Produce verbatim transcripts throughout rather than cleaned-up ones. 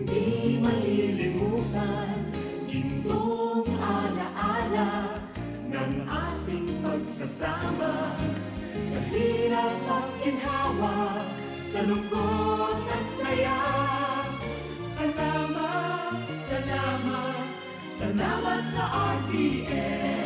Di malilimutan, gintong alaala ng ating pagsasama. Sa hirap at ginhawa, sa lungkot at saya. Salamat, salamat, salamat sa R T M.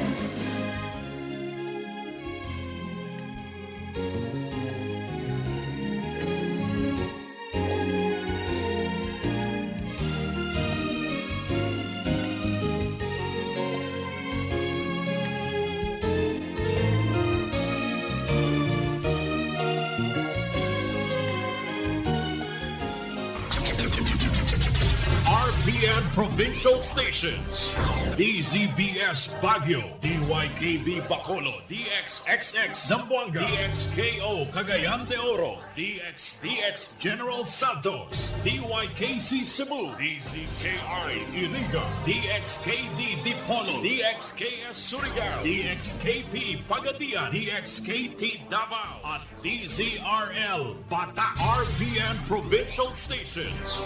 R P N Provincial Stations, D Z B S Baguio, D Y K B Bacolod, D X X X Zamboanga, D X K O Cagayan de Oro, D X D X General Santos, D Y K C Cebu, D Z K I Iriga, D X K D Dipolog, D X K S Surigao, D X K P Pagadian, D X K T Davao, at D Z R L Bata, R P N Provincial Stations.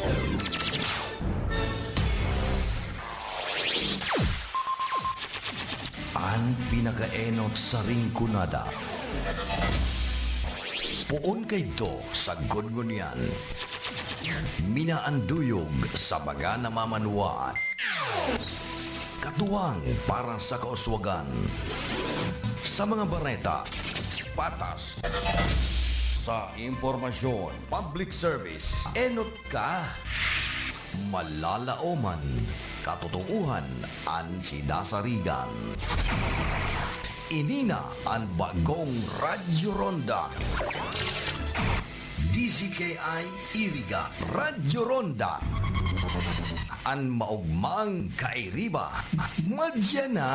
An pinakaenot sa Rinconada. Poon kaidto sa Gungunyan. Minaanduyog sa mga namamanwaan. Katuwang para sa kauswagan. Sa mga bareta, patas. Sa impormasyon, public service, enot ka. Malalaoman, katotohanan an sinasarigan. Ini na an bagong Radyo Ronda. D Z K I Iriga, Radyo Ronda. An maogmang kairiba, madya na.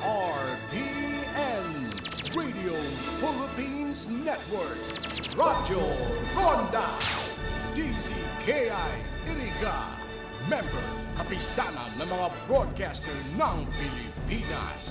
R P N, Radio Philippines Network, Radyo Ronda, D Z K I Iriga, member, Kapisanan ng mga Broadcaster ng Pilipinas.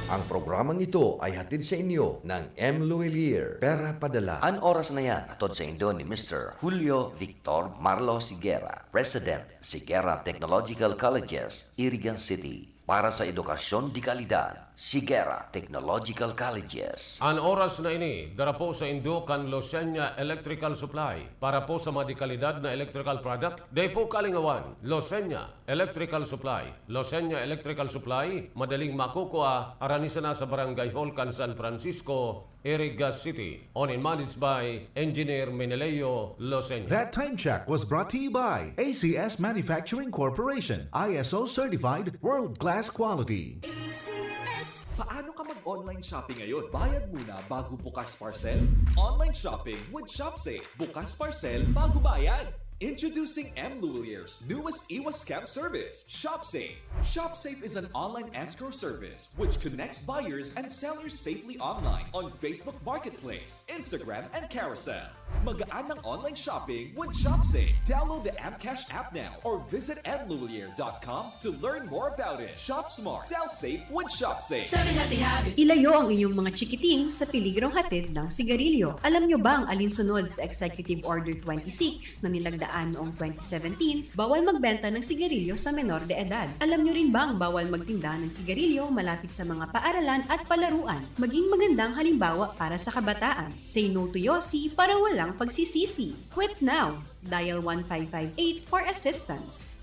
Ang programang ito ay hatid sa inyo ng M Luwilier, Pera Padala. An oras na yan, hatod sa indo ni Mister Julio Victor Marlo Sigera, President, Sigera Technological Colleges, Irigan City. Para sa edukasyon de kalidad, Sigera Technological Colleges. An oras na ini, dara po sa indo kan Losenya Electrical Supply. Para po sa mga de kalidad na electrical product, dai po kalingawan. Losenya Electrical Supply. Losenya Electrical Supply, madaling makukua, harani sana sa Barangay Hall kan San Francisco, Iriga City, owned and managed by Engineer Meneleo Losenya. That time check was brought to you by A C S Manufacturing Corporation, I S O certified, world-class quality. A C S. Paano ka mag-online shopping ngayon? Bayad muna bago bukas parcel? Online shopping with ShopSafe. Bukas parcel bago bayad. Introducing M Luwilier's newest iwas scam service, ShopSafe. ShopSafe is an online escrow service which connects buyers and sellers safely online on Facebook Marketplace, Instagram, and Carousel. Magaan ang online shopping with ShopSafe. Download the M Cash app now or visit M Luwilier dot com to learn more about it. Shop smart, sell safe with ShopSafe. Seven Healthy Habits. Ilayo ang inyong mga chikiting sa peligrong hatid ng sigarilyo. Alam nyo bang alinsunod sa Executive Order twenty-six na nilagdaan noong twenty seventeen, bawal magbenta ng sigarilyo sa menor de edad? Alam nyo rin bang bawal magtinda ng sigarilyo malapit sa mga paaralan at palaruan? Maging magandang halimbawa para sa kabataan. Say no to yosi para walang pagsisisi. Quit now! Dial one five five eight for assistance.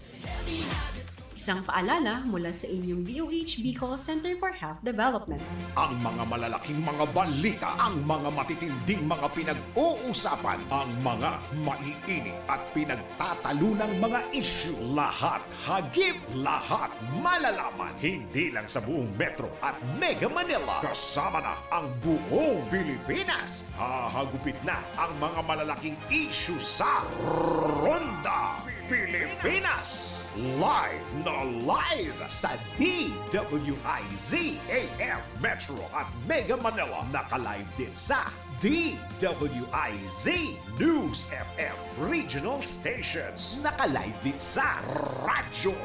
Isang paalala mula sa inyong D O H Bicol Center for Health Development. Ang mga malalaking mga balita, ang mga matitinding mga pinag-uusapan, ang mga maiinit at pinagtatalunang mga isyu, lahat hagip, lahat malalaman. Hindi lang sa buong Metro at Mega Manila, kasama na ang buong Pilipinas. Hahagupit na ang mga malalaking isyu sa Ronda Pilipinas. Live na live sa D W I Z A M Metro at Mega Manila. Naka-live din sa D W I Z News F M Regional Stations. Naka-live din sa Radyo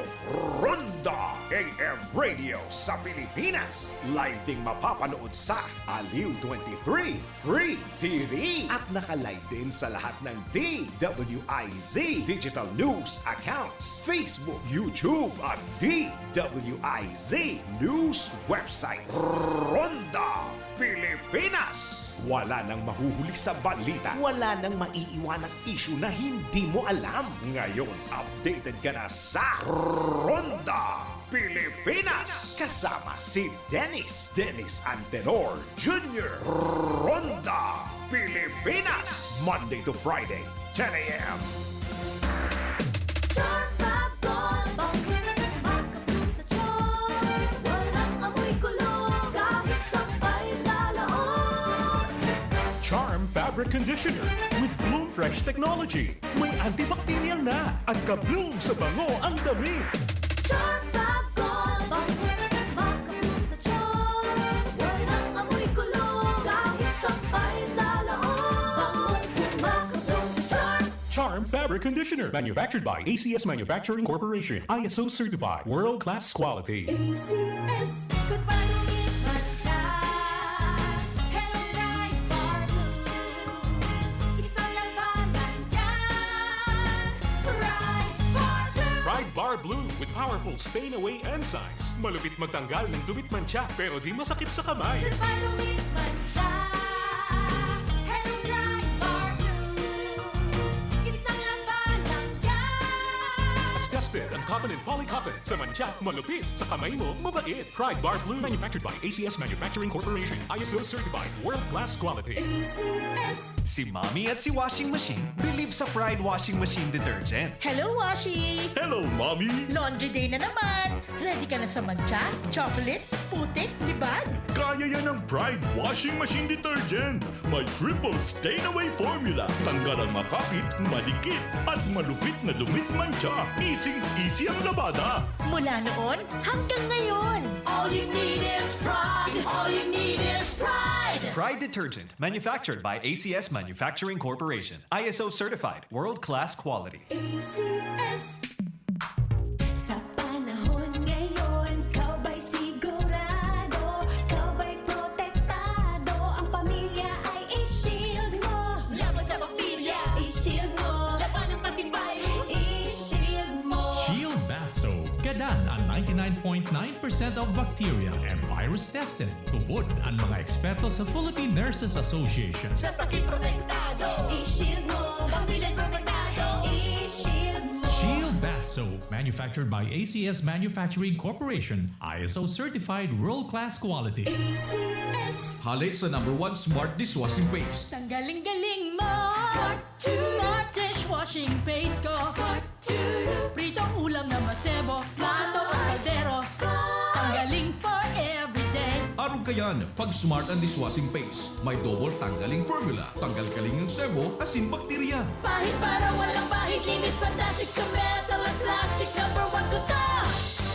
Ronda, A M Radio sa Pilipinas. Live ding mapapanood sa Aliw twenty-three Free T V. At naka-live din sa lahat ng D W I Z digital news accounts, Facebook, YouTube, at D W I Z News website. Ronda Pilipinas! Wala nang mahuhuli sa balita. Wala nang maiiwanang isyu na hindi mo alam. Ngayon, updated ka na sa Ronda Pilipinas! Kasama si Dennis, Dennis Antenor Junior. Ronda Pilipinas! Monday to Friday, ten a.m. Charm Fab Gold, bangkit, makapul sa charm. Walang amoy kulog, kahit sabay sa laon. Charm Fabric Conditioner with Bloom Fresh Technology. May antibacterial na at ka-bloom sa bango ang damit. Charm Fab Gold, bangkit, makapul sa charm. Walang amoy kulog, kahit sabay sa laon. Bangong makapul sa charm. Charm Fabric Conditioner, manufactured by A C S Manufacturing Corporation, I S O certified, world-class quality. A C S. Ikot pa, dumit man siya. Hello, Pride Bar Blue. Isa lang pangalan yan. Pride Bar Blue. Pride Bar Blue with powerful stain away enzymes. Malupit magtanggal ng dumit mantsa, pero di masakit sa kamay. Ikot pa, dumit man siya. Hello, Pride Bar Blue. Isa lang pangalan yan. Tested ang cotton and polycotton. Sa mantsa, malupit. Sa kamay mo, mabait. Pride Bar Blue. Manufactured by A C S Manufacturing Corporation. I S O certified. World-class quality. A C S. Si Mommy at si Washing Machine believe sa Pride Washing Machine Detergent. Hello, Washi! Hello, Mommy! Laundry day na naman! Ready ka na sa mantsa, chocolate, putik, libag? Kaya yan ng Pride Washing Machine Detergent. May triple stain away formula. Tanggal ang makapit, madikit, at malupit na dumit mantsa. Easy-easy ang labada. Mula noon hanggang ngayon. All you need is Pride. All you need is Pride. Pride Detergent, manufactured by A C S Manufacturing Corporation. I S O certified, world-class quality. A C S. Sa panahon ngayon, kabay sigurado, kabay protektado, ang pamilya ay i-shield mo. Laban sa bakterya, i-shield mo. Labanan pati virus, i-shield mo. Shield Bath Soap, gadan an ninety-nine point nine percent of bacteria and virus tested. Tubod an mga eksperto sa Philippine Nurses Association. Sa sakit protektado, i-shield mo. Pamilya protektado, i-shield mo. Shield Bath Soap, manufactured by A C S Manufacturing Corporation, I S O certified, world-class quality. A C S. Hale sa number one smart dishwashing paste. Tanggaling-galing mo. Smart Smart dishwashing paste ko. Smart. Pritong ulam na masebo. Plato o kaldero. Smart. Tanggaling for everyday. Arog kayan, pag Smart ang dishwashing paste, may double tanggaling formula. Tanggal kaling ang sebo, asin bakterya. Pahid para walang bahid, linis fantastic sa metal at plastic. Number one ko to.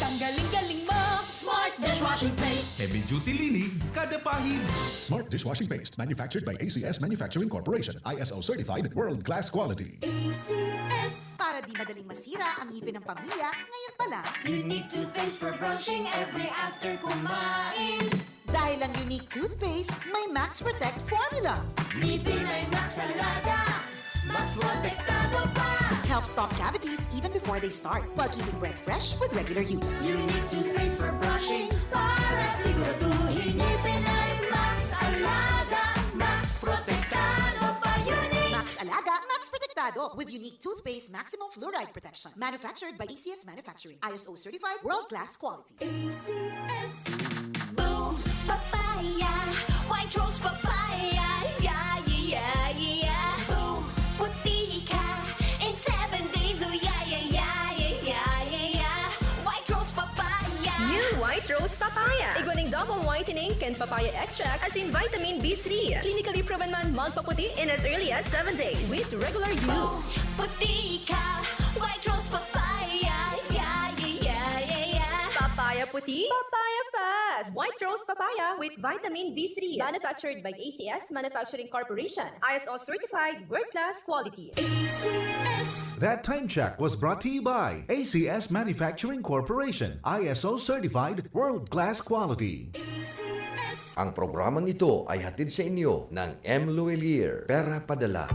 Tanggaling-galing mo. Smart dishwashing paste. Heavy duty linig, kada pahid. Smart dishwashing paste, manufactured by A C S Manufacturing Corporation, I S O certified, world class quality. A C S. Para di madaling masira ang ngipin ng pamilya, ngayon pa lang. Unique toothpaste for brushing every after kumain. Dahil ang Unique toothpaste may Max Protect formula. Ngipin ay Max Alaga, Max Protektado pa. Helps stop cavities even before they start, while keeping breath fresh with regular use. Unique toothpaste for brushing para siguraduhin ngipin ay Max Alaga, Max Protektado pa. Unique. Max Alaga, Max Protektado with Unique toothpaste maximum fluoride protection. Manufactured by A C S Manufacturing. I S O certified, world class quality. A C S. Boom Papaya, White Rose Papaya, yeah, yeah, yeah, yeah. Boom, puti ka in seven days, oh yeah, yeah, yeah, yeah, yeah, yeah, yeah. White Rose Papaya. New White Rose Papaya. Igwa ning double whitening kan papaya extract asin vitamin B three. Clinically proven man magpaputi in as early as seven days with regular use. Boom, puti ka, White Rose Papaya, yeah, yeah, yeah, yeah, yeah. Papaya Puti, Papaya Fest! White Rose Papaya with Vitamin B three. Manufactured by A C S Manufacturing Corporation. I S O certified, world-class quality. A C S. That time check was brought to you by A C S Manufacturing Corporation, I S O certified, world-class quality. A C S. Ang programang ito ay hatid sa inyo ng M Luwilier, Pera Padala.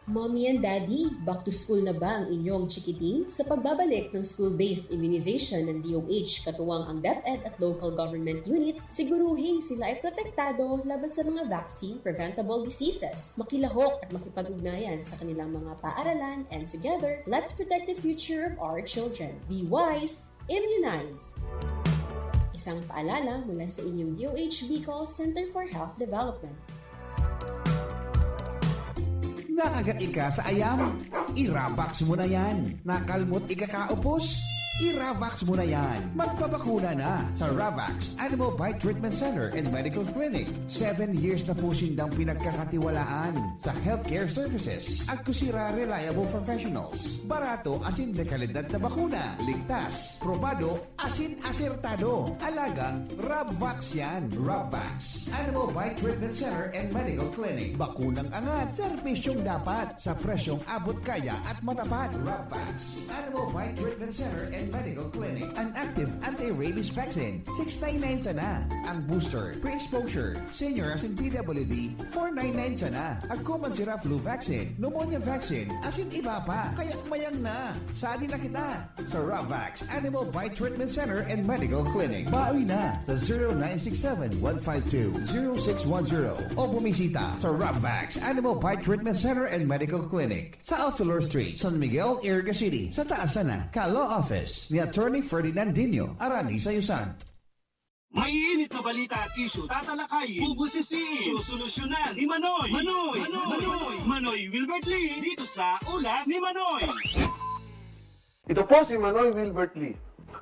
Mommy and Daddy, back to school na ba ang inyong chikiting? Sa pagbabalik ng school-based immunization ng D O H, katuwang ang DepEd at local government units, siguruhing sila ay protektado laban sa mga vaccine-preventable diseases. Makilahok at makipag-ugnayan sa kanilang mga paaralan, and together, let's protect the future of our children. Be wise, immunize! Isang paalala mula sa inyong D O H Bicol Center for Health Development. Nakagat ika sa ayam? I-Ravax mo na yan. Nakalmot ika kaupos? I-Ravax mo na yan. Magpabakuna na sa Ravax Animal Bite Treatment Center and Medical Clinic. Seven years na po sindang pinagkakatiwalaan sa healthcare services. Agko sira reliable professionals. Barato asin de kalidad na bakuna. Ligtas, probado, asin asertado. Alagang Rabvax yan. Rabvax Animal Bite Treatment Center and Medical Clinic. Bakunang angat, serbisyong dapat, sa presyong abot kaya at matapat. Rabvax Animal Bite Treatment Center and Medical Clinic. An active anti-rabies vaccine, six nine nine sana. Ang booster, pre-exposure, senior asin P W D, four nine nine sana. Agko man sira flu vaccine, pneumonia vaccine, asin iba pa. Kaya mayang na. Sadi na kita sa Ravax Animal Bite Treatment Center and Medical Clinic. Bawi na sa zero nine six seven, one five two, zero six one zero o bumisita sa Ravax Animal Bite Treatment Center and Medical Clinic sa Alfilor Street, San Miguel, Iriga City, sa taas sana ka Law Office ni Attorney Ferdinand Dino Arani Sayusan. Maiinit na balita at isyu, tatalakayin, bubusisiin, susolusyonan ni Manoy. Manoy! Manoy! Manoy! Manoy Wilbert Lee, dito sa Ulat ni Manoy. Ito po si Manoy Wilbert Lee.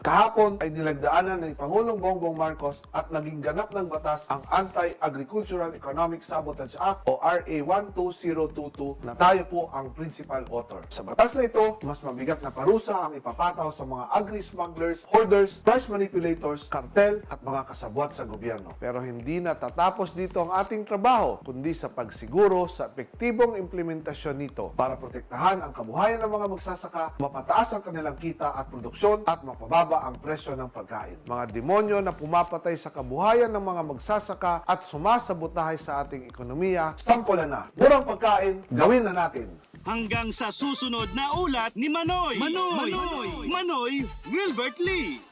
Kahapon ay nilagdaanan ni Pangulong Bongbong Marcos at naging ganap ng batas ang Anti-Agricultural Economic Sabotage Act o R A one two zero two two na tayo po ang principal author. Sa batas na ito, mas mabigat na parusa ang ipapataw sa mga agri-smugglers, hoarders, price manipulators, kartel at mga kasabwat sa gobyerno. Pero hindi natatapos dito ang ating trabaho, kundi sa pagsiguro sa epektibong implementasyon nito para protektahan ang kabuhayan ng mga magsasaka, mapataas ang kanilang kita at produksyon at mapababa ang presyo ng pagkain. Mga demonyo na pumapatay sa kabuhayan ng mga magsasaka at sumasabotahe sa ating ekonomiya, sampulan na. Murang pagkain, gawin na natin. Hanggang sa susunod na Ulat ni Manoy. Manoy! Manoy! Manoy Wilbert Lee.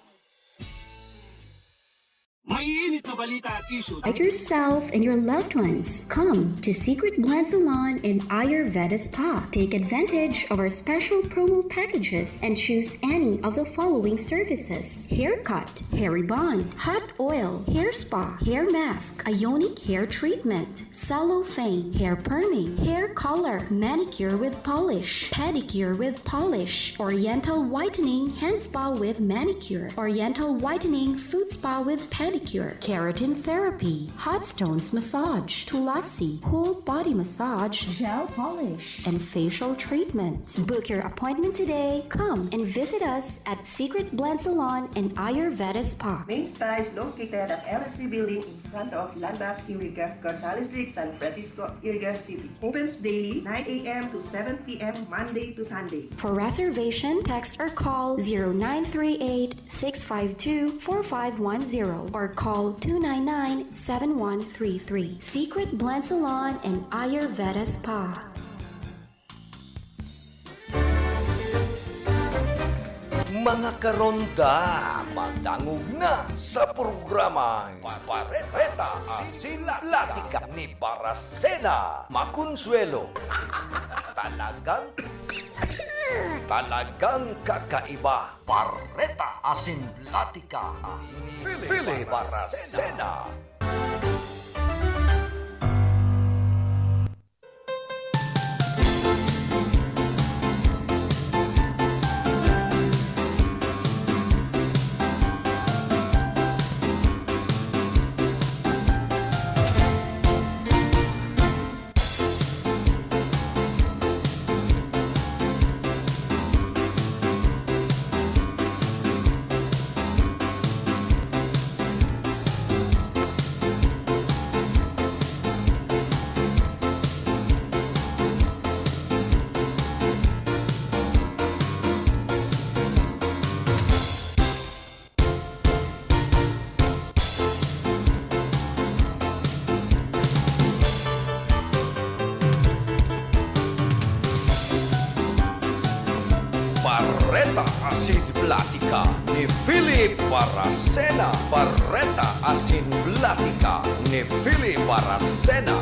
Maiinit na balita at isyu. Protect yourself and your loved ones. Come to Secret Blend Salon and Ayurveda Spa. Take advantage of our special promo packages and choose any of the following services: haircut, hair rebond, hot oil, hair spa, hair mask, ionic hair treatment, cellophane, hair perming, hair color, manicure with polish, pedicure with polish, oriental whitening, hand spa with manicure, oriental whitening, foot spa with pedicure, keratin therapy, hot stones massage, tulasi, whole body massage, gel polish, and facial treatment. Book your appointment today. Come and visit us at Secret Blend Salon and Ayurveda Spa. Main Spa is located at L S C Building in front of Landmark Iriga, Gonzales Street, San Francisco, Iriga City. Opens daily, nine a m to seven p m, Monday to Sunday. For reservation, text or call zero nine three eight, six five two, four five one zero or call two nine nine, seven one three three. Secret Blend Salon and Ayurveda Spa. Mga karonda, madangog na sa programang Pareta asin Latika ni Baracena Maconsuelo. Talagang, talagang kakaiba. Pareta asin Latika ni Philly Baracena. Bareta asin platika ni Philip Baracena. Bareta asin platika ni Philip Baracena.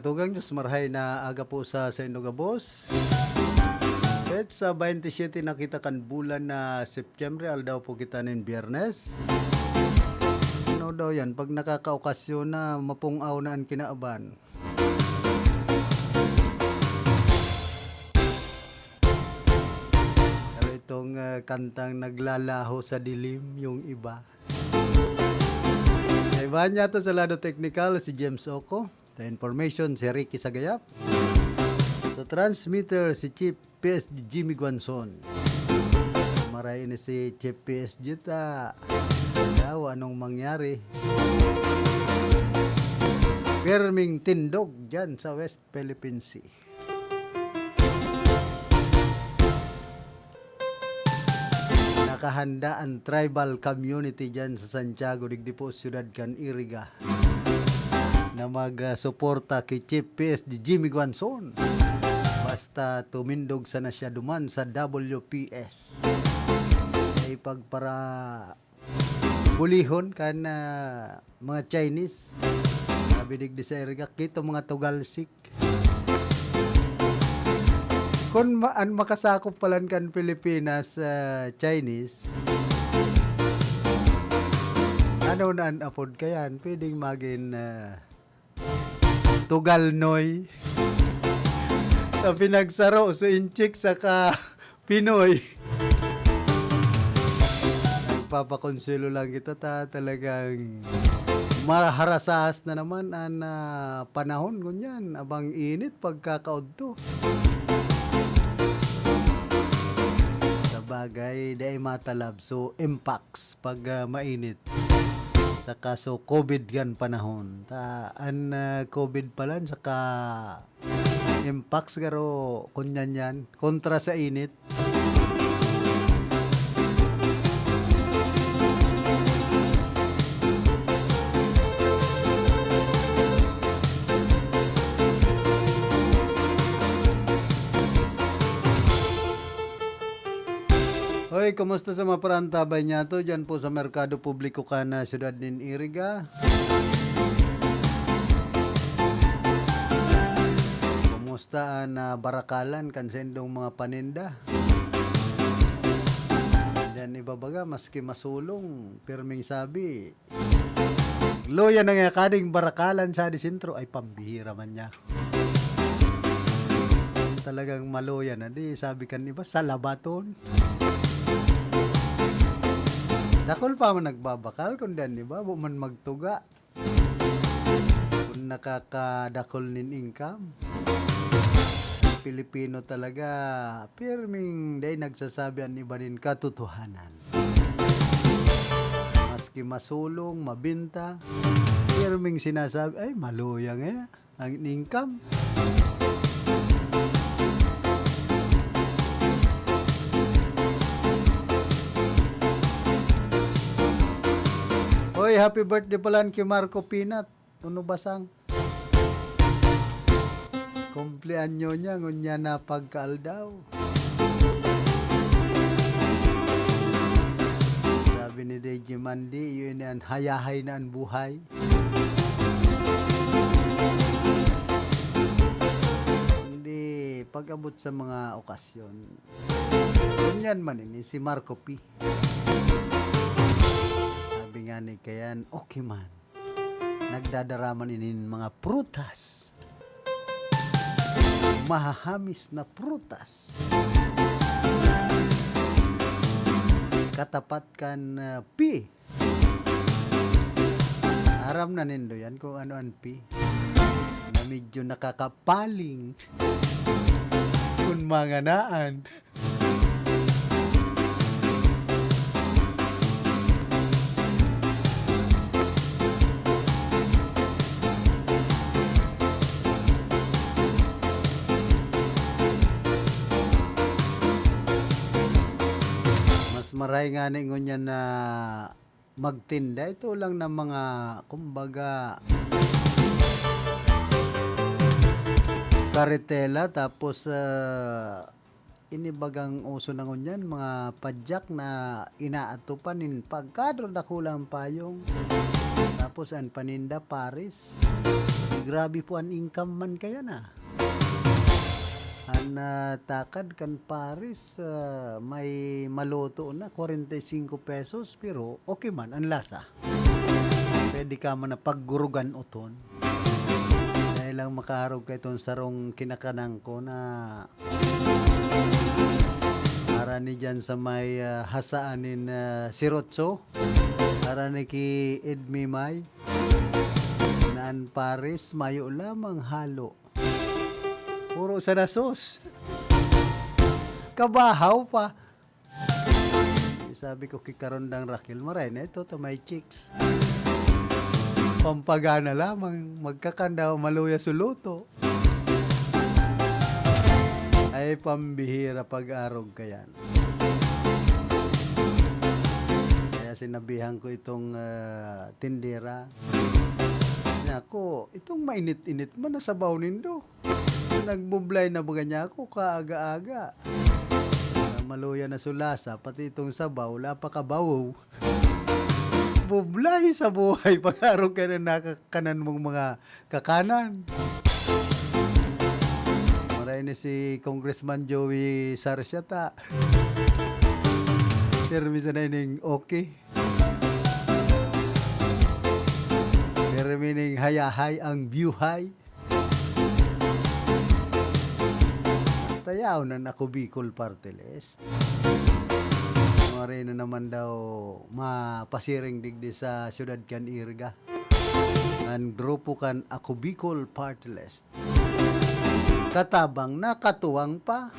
Tugang Diyos, marhay na aga po sa saindo gabos. Petsa twenty-seven na kita kan bulan na September, aldaw po kita nin Biyernes. Ano daw yan? Pag nakakaokasyon na, mapungaw na an kinaban. Pero itong, ah, kantang naglalaho sa dilim yung iba. Kaibahan niya to sa lado teknikal, si James Oco. Sa information, si Ricky Sagayap. Sa transmitter, si Chief P S G Jimmy Guanzon. Maray ni si Chief P S G ta. Daw, anong mangyari? Pirming tindog dyan sa West Philippine Sea. Nakahanda an tribal community dyan sa Santiago, digdi po siyudad kan Iriga, na mag, ah, suporta ki Chief P S G Jimmy Guanzon. Basta tumindog sana siya duman sa W P S. Ay pagpara bulihon kan, ah, mga Chinese. Sabi digdi sa Iriga, "Kito mga Tugalsik." Kun ma-, an makasakop palan kan Pilipinas, ah, Chinese, ano na an apod kayan? Pwedeng magin, ah, Tugalnoy. Sa pinagsaro, so Inchik saka Pinoy. Nagpapakonselo lang kita ta talagang maharasahas na naman an, ah, panahon ngunyan. Abang init pagkakaodto. Sabagay, dai matalab. So, impact. Pag, ah, mainit. Saka so, covid kan panahon. Ta, an, ah, covid palan saka Impax garo, kunyan yan, kontra sa init. Hoy, kumusta sa mga parantabay niyato diyan po sa Merkado Publiko kan, ah, siyudad nin Iriga? Kumusta an, ah, barakalan kan saindong mga paninda? Diyan ibabaga, maski masulong, pirming sabi, Luya na nga kading barakalan sa di sentro, ay pambihira man niya. Kung talagang maluya na, di sabi kan iba, salabaton. Dakul pa man nagbabakal, kung dan iba, bu man magtuga. Kung nakakadakul nin income. Pilipino talaga, pirming dai nagsasabi an iba nin katotohanan. Maski masulong, mabinta, pirming sinasabi, "Ay, maluya nga ang income." Hoy, happy birthday palan ki Marco Pinat. Uno basang. Kumpleanyo niya, ngunyan na pagkaaldaw. Sabi ni D J Mandy, "Iyo ini an hayahay na an buhay." Kundi pag-abot sa mga okasyon, ngunyan man ini si Marco P. Sabi nga ni Kayan, "Okay man." Nagdadara man inin mga prutas. Mahahamis na prutas. Katapat kan, ah, pi. Aram na nindo yan kung ano an pi. Na medyo nakakapaling. Kung manganaan. Mas maray ngani ngunyan na magtinda. Ito lang ng mga, kumbaga, karetela, tapos, ah, ini bagang uso na ngunyan, mga padyak na inaatupan nin pagkadro dakulang payong. Tapos an paninda, pares. Grabe po an income man kaya na. An, ah, takad kan pares, ah, may maluto na, kwarenta y singko pesos, pero okay man an lasa. Pwede ka man na paggurugan oton. Dahil lang makaarog ka itong sarong kinakanan ko na arani dyan sa may, ah, hasaan nin, ah, Sirotso. Arani ki Edmi May. Na an pares, mayo lamang halo. Puro sana sauce. Kabahaw pa. Sabi ko ki Karondang Raquel, "Maray na ito, ta may chicks. Pampagana lamang, magkakan daw, maluya su luto." Ay, pambihira pag-arog kayan. Kaya sinabihan ko itong, ah, tindera. Naku, itong mainit-init man na sabaw nindo. Nagbublay na baga niya ako kaaga-aga. Na maluya na su lasa, pati itong sabaw, wala pa kabaw. Bublay sa buhay, pag-arog ka na nakakanan mong mga kakanan. Maray ni si Congressman Joey Sarsiata. Pirmi sana ining okay. Pirmi ning hayahay ang buhay. Tayaw na Ako Bicol Party List. Maray na naman daw mapasiring digdi sa siyudad kan Iriga. An grupo kan Ako Bicol Party List. Katabang na, katuwang pa.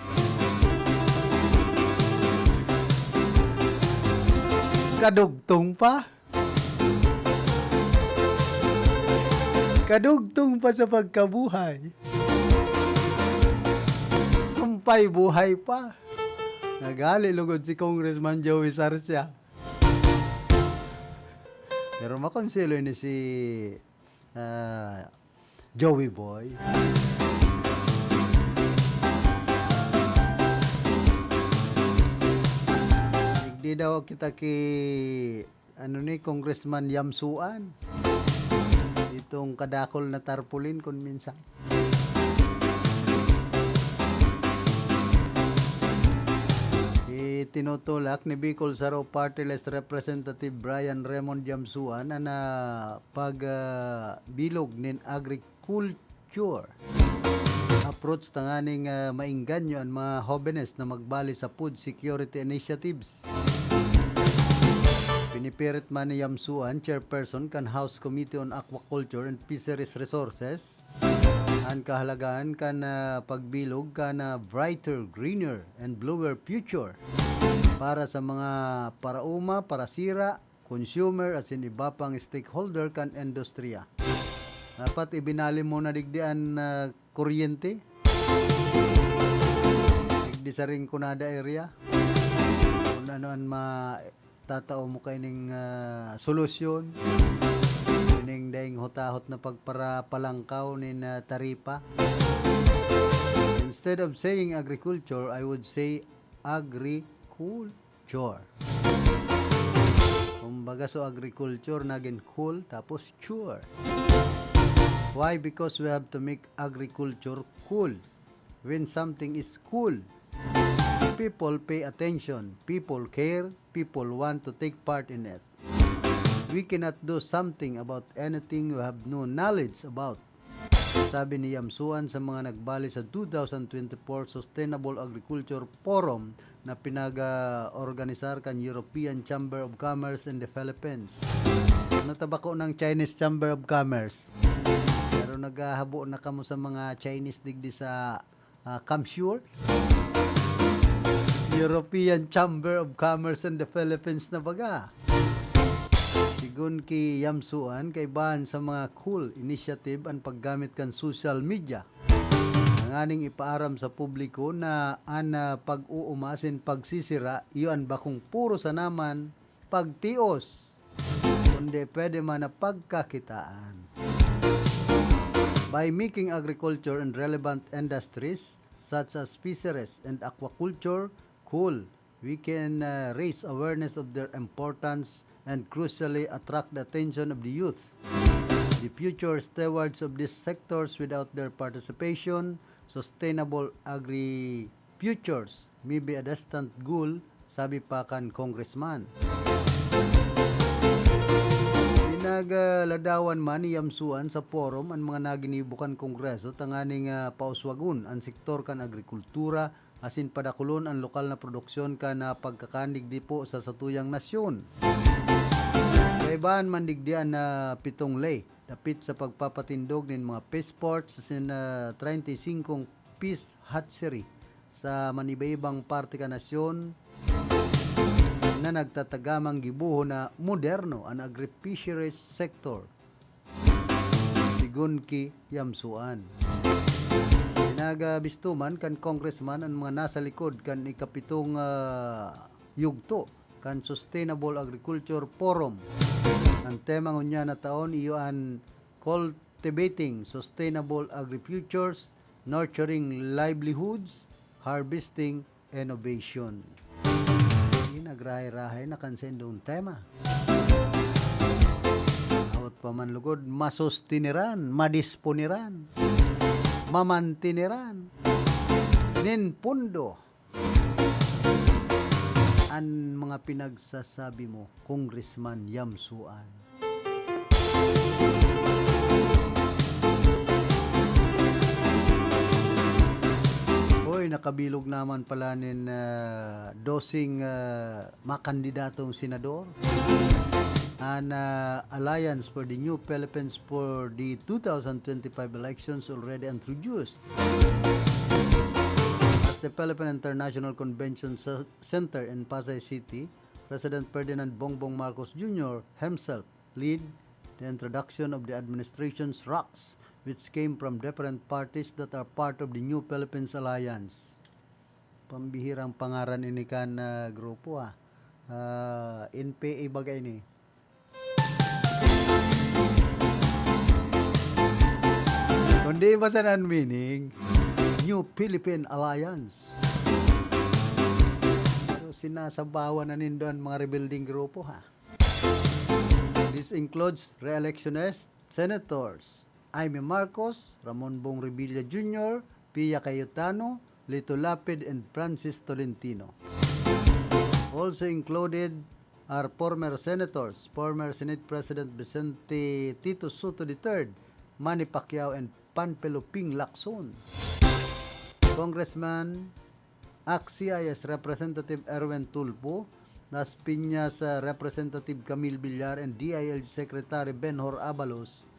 Kadugtong pa. Kadugtong pa sa pagkabuhay. Sumpay buhay pa. Naghale lugod si Congressman Joey Sarsia. Pero makonselo ini si, ah, Joey Boy. Digdi daw kita ki, ano ni, Congressman Yamsuan. Itong kadakol na tarpaulin kun minsan. Itinutulak ni Bicol Saro Party List Representative Brian Raymond Yamsuan an, ah, pag, ah, bilog nin agriculture approach tanganing, ah, maengganyo an mga hobenes na magbali sa food security initiatives. Pinipirit man ni Yamsuan, chairperson kan House Committee on Aquaculture and Fisheries Resources, an kahalagahan kan, ah, pagbilog kan, ah, brighter, greener, and bluer future para sa mga paraoma, parasira, consumer, asin iba pang stakeholder kan industriya. Dapat ibinali mo na digdi an, ah, kuryente. Digdi sa Rinconada area. Kun ano an matatao mo kaining, ah, solusyon. Ining daing hotahot na pagparapalangkaw nin, ah, taripa. Instead of saying agriculture, I would say agricul- Chore. Kumbaga, so agriculture nagin cool, tapos chore. Why? Because we have to make agriculture cool. When something is cool, people pay attention, people care, people want to take part in it. We cannot do something about anything we have no knowledge about. Sabi ni Yamsuan sa mga nagbali sa two thousand twenty-four Sustainable Agriculture Forum na pinag-organisar kan European Chamber of Commerce in the Philippines. Ano ta bako ng Chinese Chamber of Commerce? Pero naghahabo na kamo sa mga Chinese digdi sa, ah, Kamsur? European Chamber of Commerce in the Philippines na baga. Sigun ki Yamsuan, kaibahan sa mga cool initiative an paggamit kan social media, tanganing ipaaram sa publiko na an, ah, pag-uuma asin pagsisira iyo an bakong puro sana man pagtios, kundi pwede man na pagkakitaan. By making agriculture and relevant industries such as fisheries and aquaculture cool, We can uh, raise awareness of their importance and crucially attract the attention of the youth. The future stewards of these sectors, without their participation, sustainable agri-futures may be a distant goal, sabi pa kan congressman. Pinagladawan man ni Yam Suan sa forum an mga naginibo kan Kongreso tanganing ah, pauswagon an sektor kan agrikultura asin padakulon an lokal na produksyon kan ah, pagkakan digdi po sa satuyang nasyon. Kaibahan man digdi an ah, pitong ley dapit sa pagpapatindog nin mga fish ports asin ah, treinta y cinco fish hatchery sa maniba-ibang parte kan nasyon na nagtatagamang gibohon na moderno an agri-fisheries sector, sigon ki Yam Suan. Pinagabistuman kan congressman an mga nasa likod kan ikapitong ah, yugto kan Sustainable Agriculture Forum. Ang tema ngunyan na taon iyo an Cultivating Sustainable Agri-Futures, Nurturing Livelihoods, Harvesting Innovation. Di nagrahay-rahay na kan saindong tema. Awat pa man lugod, masustiniran, madisponiran, mamantiniran nin pundo an mga pinagsasabi mo, Congressman Yam Suan. Hoy, nakabilog naman pala nin ah, dosing ah, makandidatong senador. An ah, Alliance for the New Philippines for the two thousand twenty-five elections already introduced at the Philippine International Convention Ce- Center in Pasay City, President Ferdinand Bongbong Marcos Junior himself lead the introduction of the administration's rocks, which came from different parties that are part of the New Philippines Alliance. Pambihirang pangaran ini kan ah, grupo ah. Ah, N P A baga ini. Kundi iba sana an meaning, New Philippine Alliance. Pero sinasabawan na nindo an mga rebuilding grupo, ha? This includes re-electionist senators Imee Marcos, Ramon Bong Revilla Junior, Pia Cayetano, Lito Lapid, and Francis Tolentino. Also included are former senators, former Senate President Vicente Tito Sotto the third, Manny Pacquiao, and Panfilo Ping Lacson. Congressman, ACT-CIS Representative Erwin Tulfo, Las Piñas uh, Representative Camille Villar, and D I L G Secretary Benhur Abalos,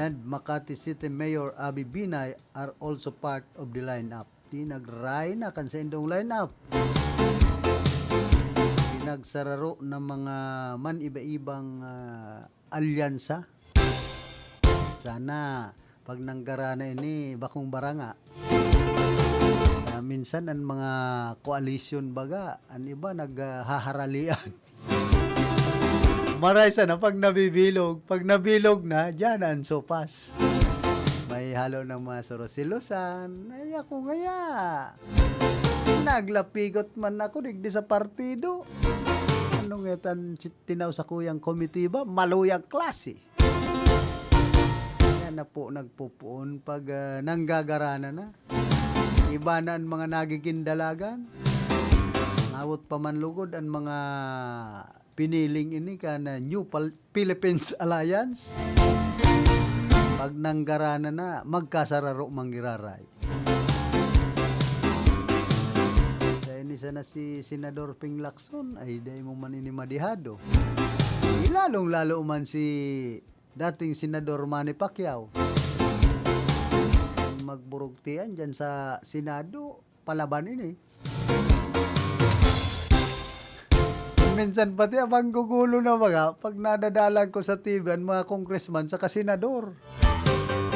and Makati City Mayor Abby Binay are also part of the lineup. Di nagray na kan saindong lineup. Pinagsararo ng mga man-iba-ibang ah, alyansa. Sana pag nanggara na ini, bakong baranga. Ah, minsan ang mga koalisyon baga, ang iba naghaharalian. Maray sana pag nabibilog. Pag nabilog na, diyan ang sopas. May halo ng mga surosilosan. Ay, ako ngaya. Naglapigot man ako digdi sa partido. Ano nga tan si tinaw sa kuyang komitiba, maluyang klase. Kaya na po nagpupuon pag ah, nanggagaranan na. Iba na ang mga nagiging dalagan. Ngawot pa man lugod ang mga piniling ini kan ah, New Pal- Philippines Alliance. Pag nanggaranan na, magkasararo manggiraray. Dahil ni sana si Senador Ping Lacson, ay dahil mo man ini madihado. Lalong-lalo man si dating Senador Manny Pacquiao. Magburugtian dyan sa Senado, palaban ini. Minsan pati abang gugulo na mga pag nadadalan ko sa T V ang mga congressman sa senador.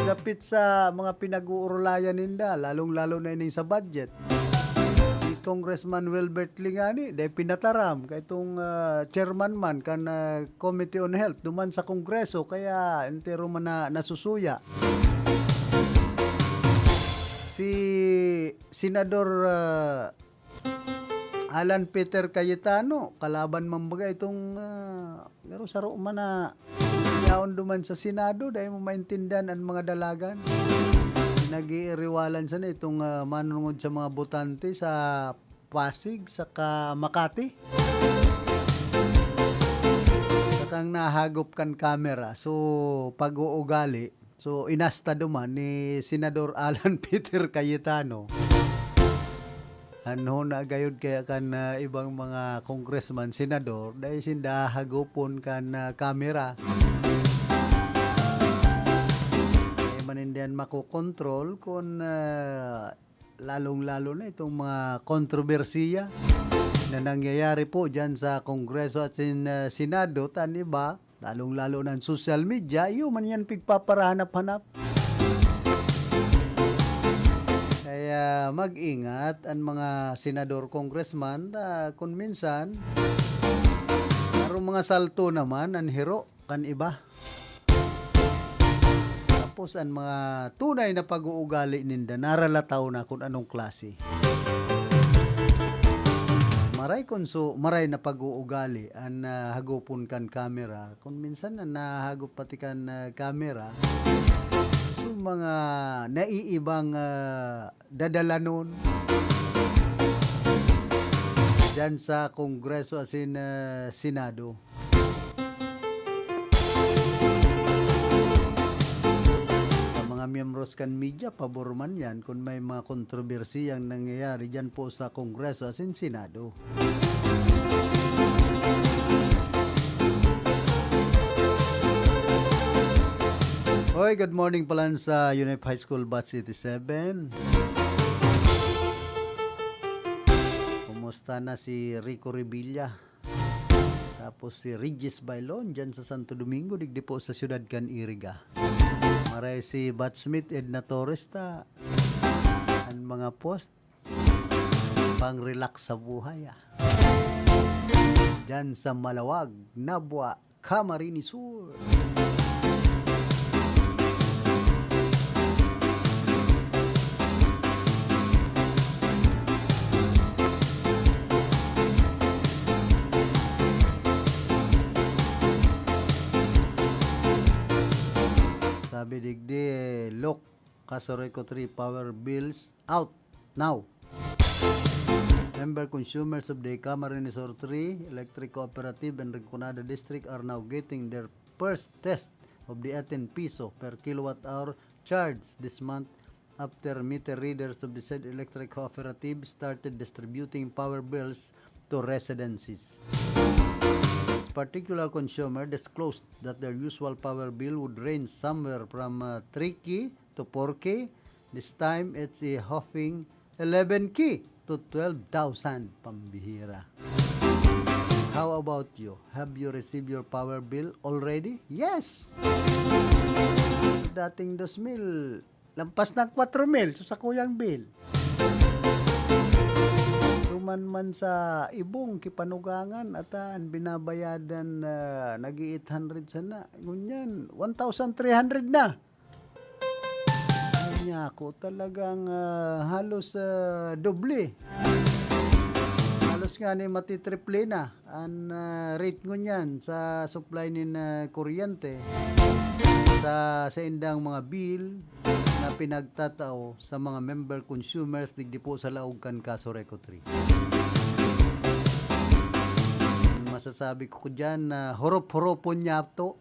Dapit sa mga pinag-uurulayan ninda, lalong-lalo na ining sa budget. Si Congressman Wilbert Lingani, dahil pinataram, kay itong ah, chairman man kan ah, Committee on Health, duman sa Kongreso, kaya entero man na nasusuya. Si Senador ah, Alan Peter Cayetano, kalaban man baga itong, ah, pero saro man na yaon duman sa Senado, dai mo maintindihan an mga dalagan. Nag-iiriwalan sana itong, ah, manunungod sa mga botante sa Pasig saka Makati. Sakang nahagop kan kamera. So, pag-uugali, so, inasta duman ni Senador Alan Peter Cayetano. Ano na gayod kaya kan, ah, ibang mga congressman, senador, dai sinda hagopon kan, ah, kamera. Dai man ninda yan makokontrol kun, ah, lalong-lalo na itong mga kontrobersiya na nangyayari po dyan sa Kongreso at sin-, ah, Senado. Tan iba, lalong-lalo na ang social media, iyo man yan pigpaparahanap-hanap. Kaya mag-ingat ang mga senador, congressman, ta kun minsan, parang mga salto naman ang hiro kan iba. Tapos ang mga tunay na pag-uugali ninda, naralataw na kung anong klase. Maray kun so, maray na pag-uugali an, ah, hagopon kan kamera. Kun minsan na nahagop pati kan, ah, kamera, so mga naiibang, ah, dadalanon diyan sa Kongreso asin, ah, Senado. Sa mga miyembros kan media, pabor man yan kun may mga kontrobersiyang nangyayari diyan po sa Kongreso asin Senado. Hoy, good morning pala sa Unip High School Batch eighty-seven. Kumusta na si Rico Revilla? Tapos si Regis Bailon dyan sa Santo Domingo, digdi po sa siyudad kan Iriga. Maray si Batchmate Edna Torres ta, ang mga post, pang-relax sa buhay, ah. Dyan sa Malawag, Nabua, Camarines Sur. Sabi digdi, eh, look, Casureco three power bills out now. Member consumers of the Camarines Sur three Electric Cooperative and Rinconada District are now getting their first test of the eighteen piso per kilowatt hour charge this month after meter readers of the said electric cooperative started distributing power bills to residences. This particular consumer disclosed that their usual power bill would range somewhere from, uh, three K to four K. This time, it's a whopping eleven K to twelve thousand. Pambihira. How about you? Have you received your power bill already? Yes! Dating dos mil, lampas na ang kwatro mil, so sa kuyang bill. Tuman man sa ibong kipanugangan, ata an binabayadan, ah, nag-i-eight hundred sana. Ngunyan, one thousand three hundred na. Ay, naku, talagang, ah, halos, ah, doble. Halos nga ni matitriple na an, ah, rate ngunyan sa supply nin, ah, kuryente sa saindang mga bill na pinagtatao sa mga member consumers digdi po sa laog kan Casureco three. Masasabi ko diyan na hurop-huropon niya to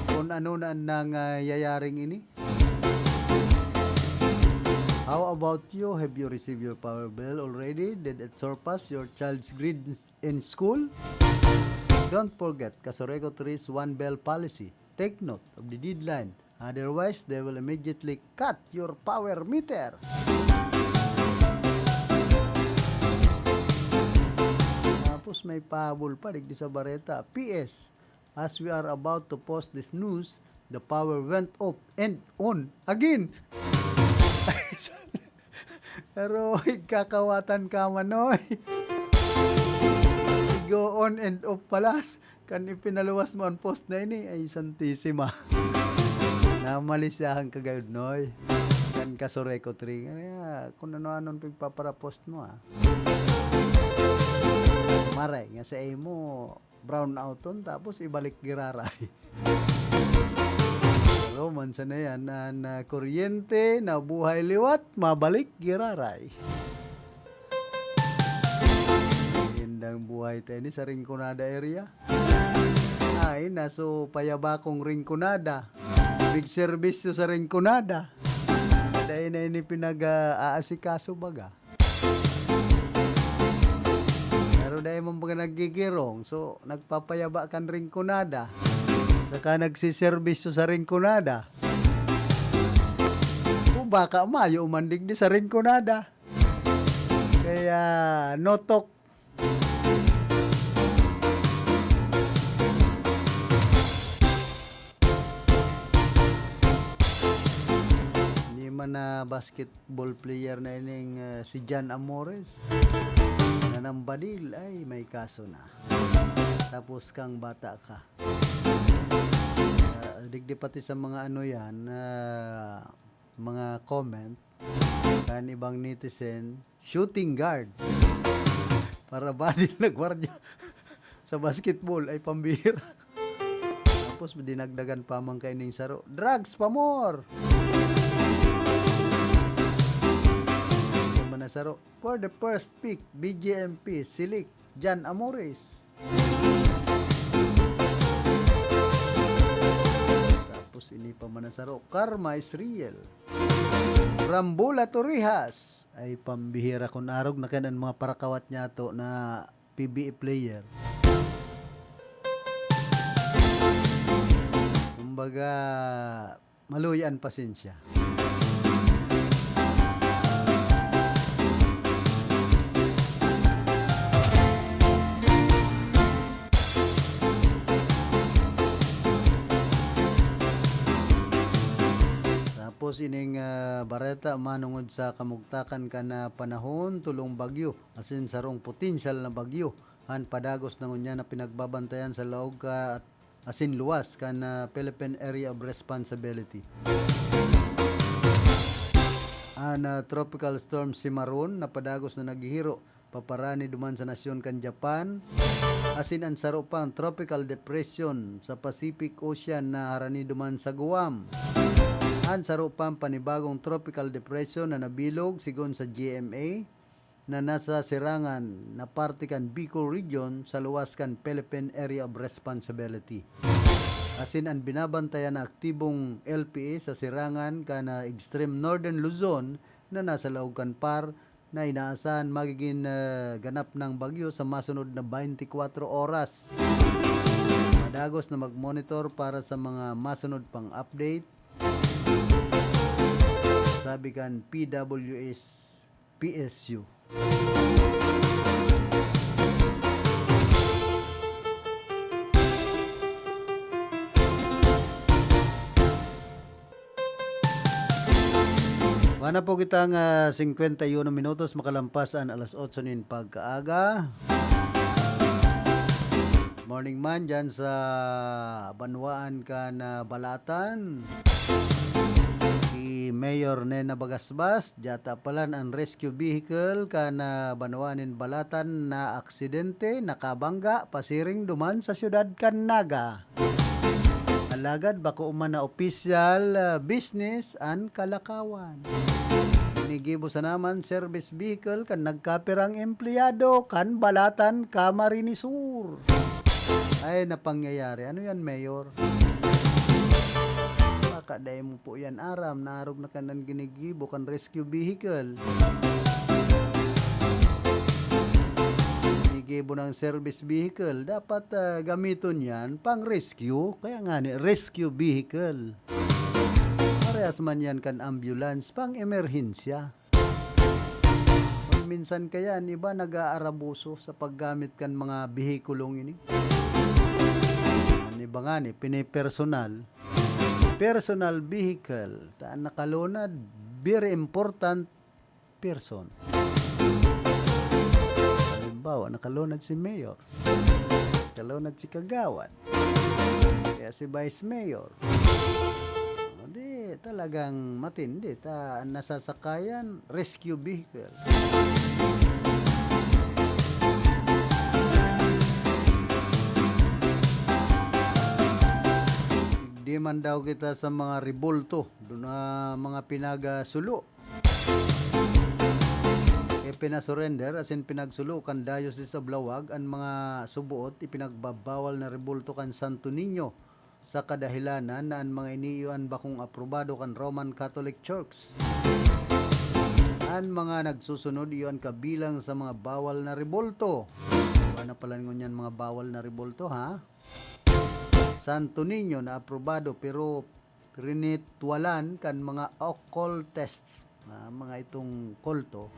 kung ano na an nangyayaring ini. How about you? Have you received your power bill already? Did it surpass your child's grade in school? Don't forget, Casureco three's one bell policy. Take note of the deadline. Otherwise, they will immediately cut your power meter. Tapos may pahabol pa digdi sa bareta. P S, as we are about to post this news, the power went off and on again. Pero ikakawatan ka man, oy. Go on and off pala. Kan ipinaluwas mo an post na ini, ay, Santisima. Namalisyahan ka gayud, Noy. Kan Casureco three. Kaya, kung ano-ano ang pagpaparapost mo, ah. Maray nga sa imo, brown out on, tapos ibalik giraray. Pero man sana yan, na, na kuryente, na buhay liwat, mabalik giraray. Indang buhay tayo ni sa Rinconada area. Ay, naso payabakong Rinconada. Big serbisyo sa Rinconada. Dahil na ini pinag-aasikaso baga. Pero dai man baga naggigirong, so, nagpapayaba kan Rinconada. Saka nagsiserbisyo sa Rinconada. O baka mayo man digdi sa Rinconada. Kaya, no talk. Hindi man na basket ball player na ining, ah, si Jan Amores. Nanambadil, ay, may kaso na. Tapos kang bata ka. Ah, digdi pati sa mga ano yan, ah, mga comment, kan ibang netizen, shooting guard. Para badil na gwardiya sa basketball ay pambihira. Tapos dinagdagan pa man kaining saro. Drugs pa more! Ito man na saro. For the first pick, B J M P, Silik, Jan Amores. Tapos ini pa man na saro, Karma is real. Rambola Torrijas. Ay, pambihira kun arog na kan mga parakawat niya to na P B A player. Kumbaga, maluya an pasensya. Tapos ining, ah, bareta manongod sa kamugtakan kan, ah, panahon, tolong bagyo, asin sarong potensyal na bagyo an padagos na ngunyan na pinagbabantayan sa laog ka asin luwas kan, ah, Philippine Area of Responsibility. An, ah, Tropical Storm Cimarron na padagos na naghihiro paparani duman sa nasyon kan Japan, asin an saro pang Tropical Depression sa Pacific Ocean na harani duman sa Guam. An saro pang panibagong Tropical Depression na nabilog, sigon sa G M A, na nasa sirangan na parte kan Bicol Region sa luwas kan Philippine Area of Responsibility. Asin an binabantayan na aktibong L P A sa sirangan kan, ah, Extreme Northern Luzon na nasa laog kan PAR na inaasahan magigin, ah, ganap na bagyo sa masunod na twenty-four oras. Madagos na mag-monitor para sa mga masunod pang update, sabi kan P W S P S U. Wala po kitang, ah, singkwenta y uno minutos makalampas an alas otso nin pagkaaga. Morning man dyan sa banwaan kan, ah, Balatan. Si Mayor Nena Bagasbas, dyata palan an rescue vehicle kan, ah, banwaan nin Balatan na aksidente, nakabangga, pasiring duman sa siyudad kan Naga. Alagad bako man na opisyal, ah, business an kalakawan. Ginigibo sana man service vehicle kan nagkapirang empleyado kan Balatan, Camarines Sur. Ay, na pangyayari. Ano yan, Mayor? Baka dai mo po yan aram, naarog na kan an ginigibo kan rescue vehicle. Ginigibo ng service vehicle. Dapat, ah, gamiton yan pang rescue. Kaya nga ni, rescue vehicle. Parehas man yan kan ambulance, pang emerhensya. Kung minsan kaya, an iba nag-aarabuso sa paggamit kan mga behikulong ini. An iba nga ni, pinipersonal. Personal vehicle. Ta, nakalunad, very important person. Halimbawa, nakalunad si Mayor. Kalunad si Kagawad. Kaya si Vice Mayor. O di, talagang matindi. Ta, nasasakayan, rescue vehicle. man daw kita sa mga rebulto, doon na mga pinagasulo. Ipinasurrender, asin pinagsulo kan Diocese of Laoag an mga suboot ipinagbabawal na rebulto kan Santo Niño sa kadahilanan na an mga ini iyo an bakong aprobado kan Roman Catholic Church. An mga nagsusunod iyo an kabilang sa mga bawal na rebulto. Ano pala ngunyan mga bawal na rebulto, ha? Santo Niño na aprobado pero rinitwalan kan mga occultists, ah, mga itong kulto.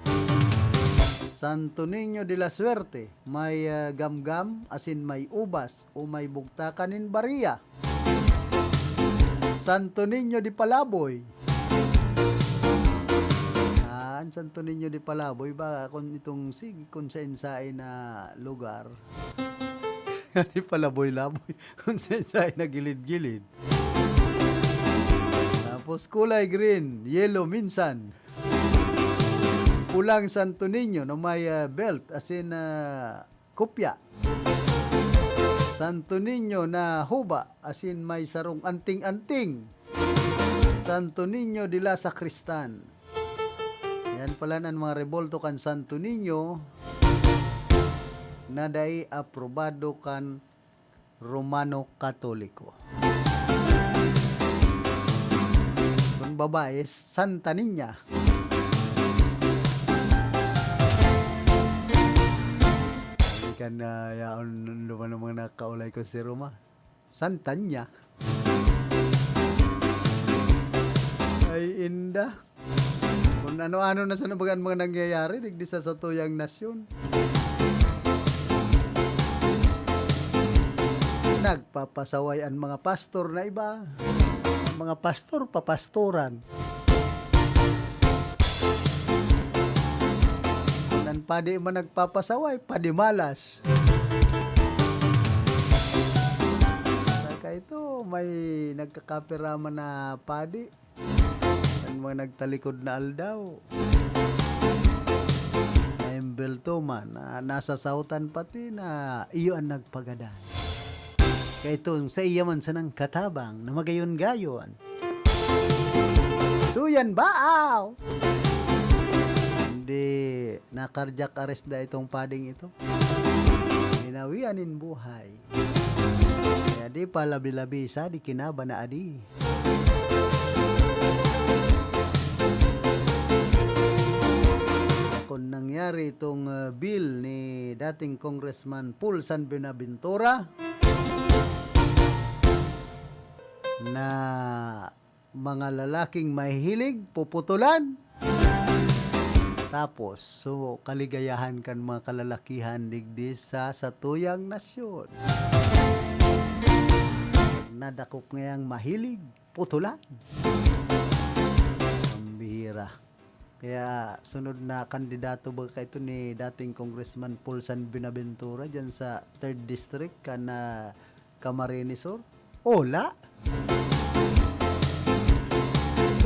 Santo Niño de la Suerte, may, ah, gamgam, asin may ubas, o may bugtakan nin bariya. Santo Niño de Palaboy. Ah, an Santo Niño de Palaboy ba, kun itong sig-, kun sain-sain na lugar. Di palaboy-laboy. Kun sain-sain na gilid-gilid. Tapos kulay green, yellow minsan. Pulang Santo Niño na may, ah, belt, asin, ah, kopya. Santo Niño na huba, asin may sarong anting-anting. Santo Niño de la Sacristan. Yan pala an mga rebulto kan Santo Niño na dai aprobado kan Romano Katoliko. Kun babae, Santa Niña. Kan, ah, yaon duman ang mga nakaulay ko si Roma. Santa Niña. Ay, inda. Kung ano-ano na sana baga an mga nangyayari digdi sa satuyang nasyon. Nagpapasaway an mga pastor na iba. Mga pastor, papastoran. Kung an padi man nagpapasaway, padimalas. Saka ito, may nagkakapiraman na padi. An mga nagtalikod na aldaw, naimbelto man, na nasasautan pati na iyo an nagpagadan. Kaya itong sa iya man sanang katabang na magayon-gayon. Suyan baaw! Hindi na-cardiac arrest da itong pading ito. Binawian nin buhay. Kaya di pa labi-labi sa di kinaba na adi. Kung nangyari itong, uh, bill ni dating Congressman Paul San Buenaventura na mga lalaking mahihilig, puputulan. Tapos, so, kaligayahan kan mga kalalakihan digdi sa satuyang nasyon. Nadakop ngayang mahilig, putulan. Pambihira. Kaya sunod na kandidato ba kaito ni dating Congressman Paul San Buenaventura dyan sa third District, kan, ah, Camarines Sur? Ola.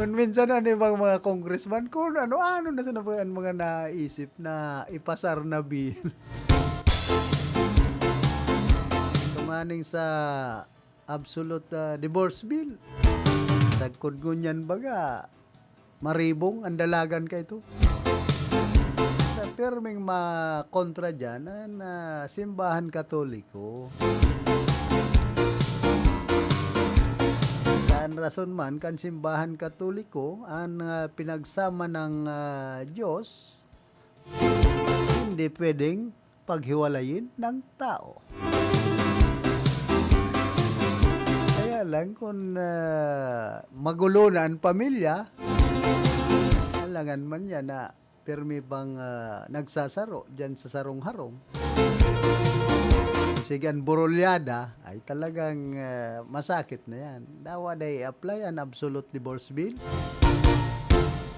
Kun minsan an ibang mga congressman, kun ano-ano na sana ba an mga naisip na ipasar na bill. Tumaning sa absolute, ah, divorce bill. Sagkod ngunyan baga, maribong an dalagan kaito. Sa pirming makontra diyan, an, ah, simbahan Katoliko. Sa an rason man kan simbahan Katoliko, an, ah, pinagsama ng, ah, Diyos, hindi pwedeng paghiwalayin ng tao. Kaya lang kung, ah, magulo na ang pamilya, alangan man yan na pirmi pang, ah, nagsasaro diyan sa sarong harong. Sige, ang burolyada ay talagang, ah, masakit na yan. Dawa na i-apply ang absolute divorce bill.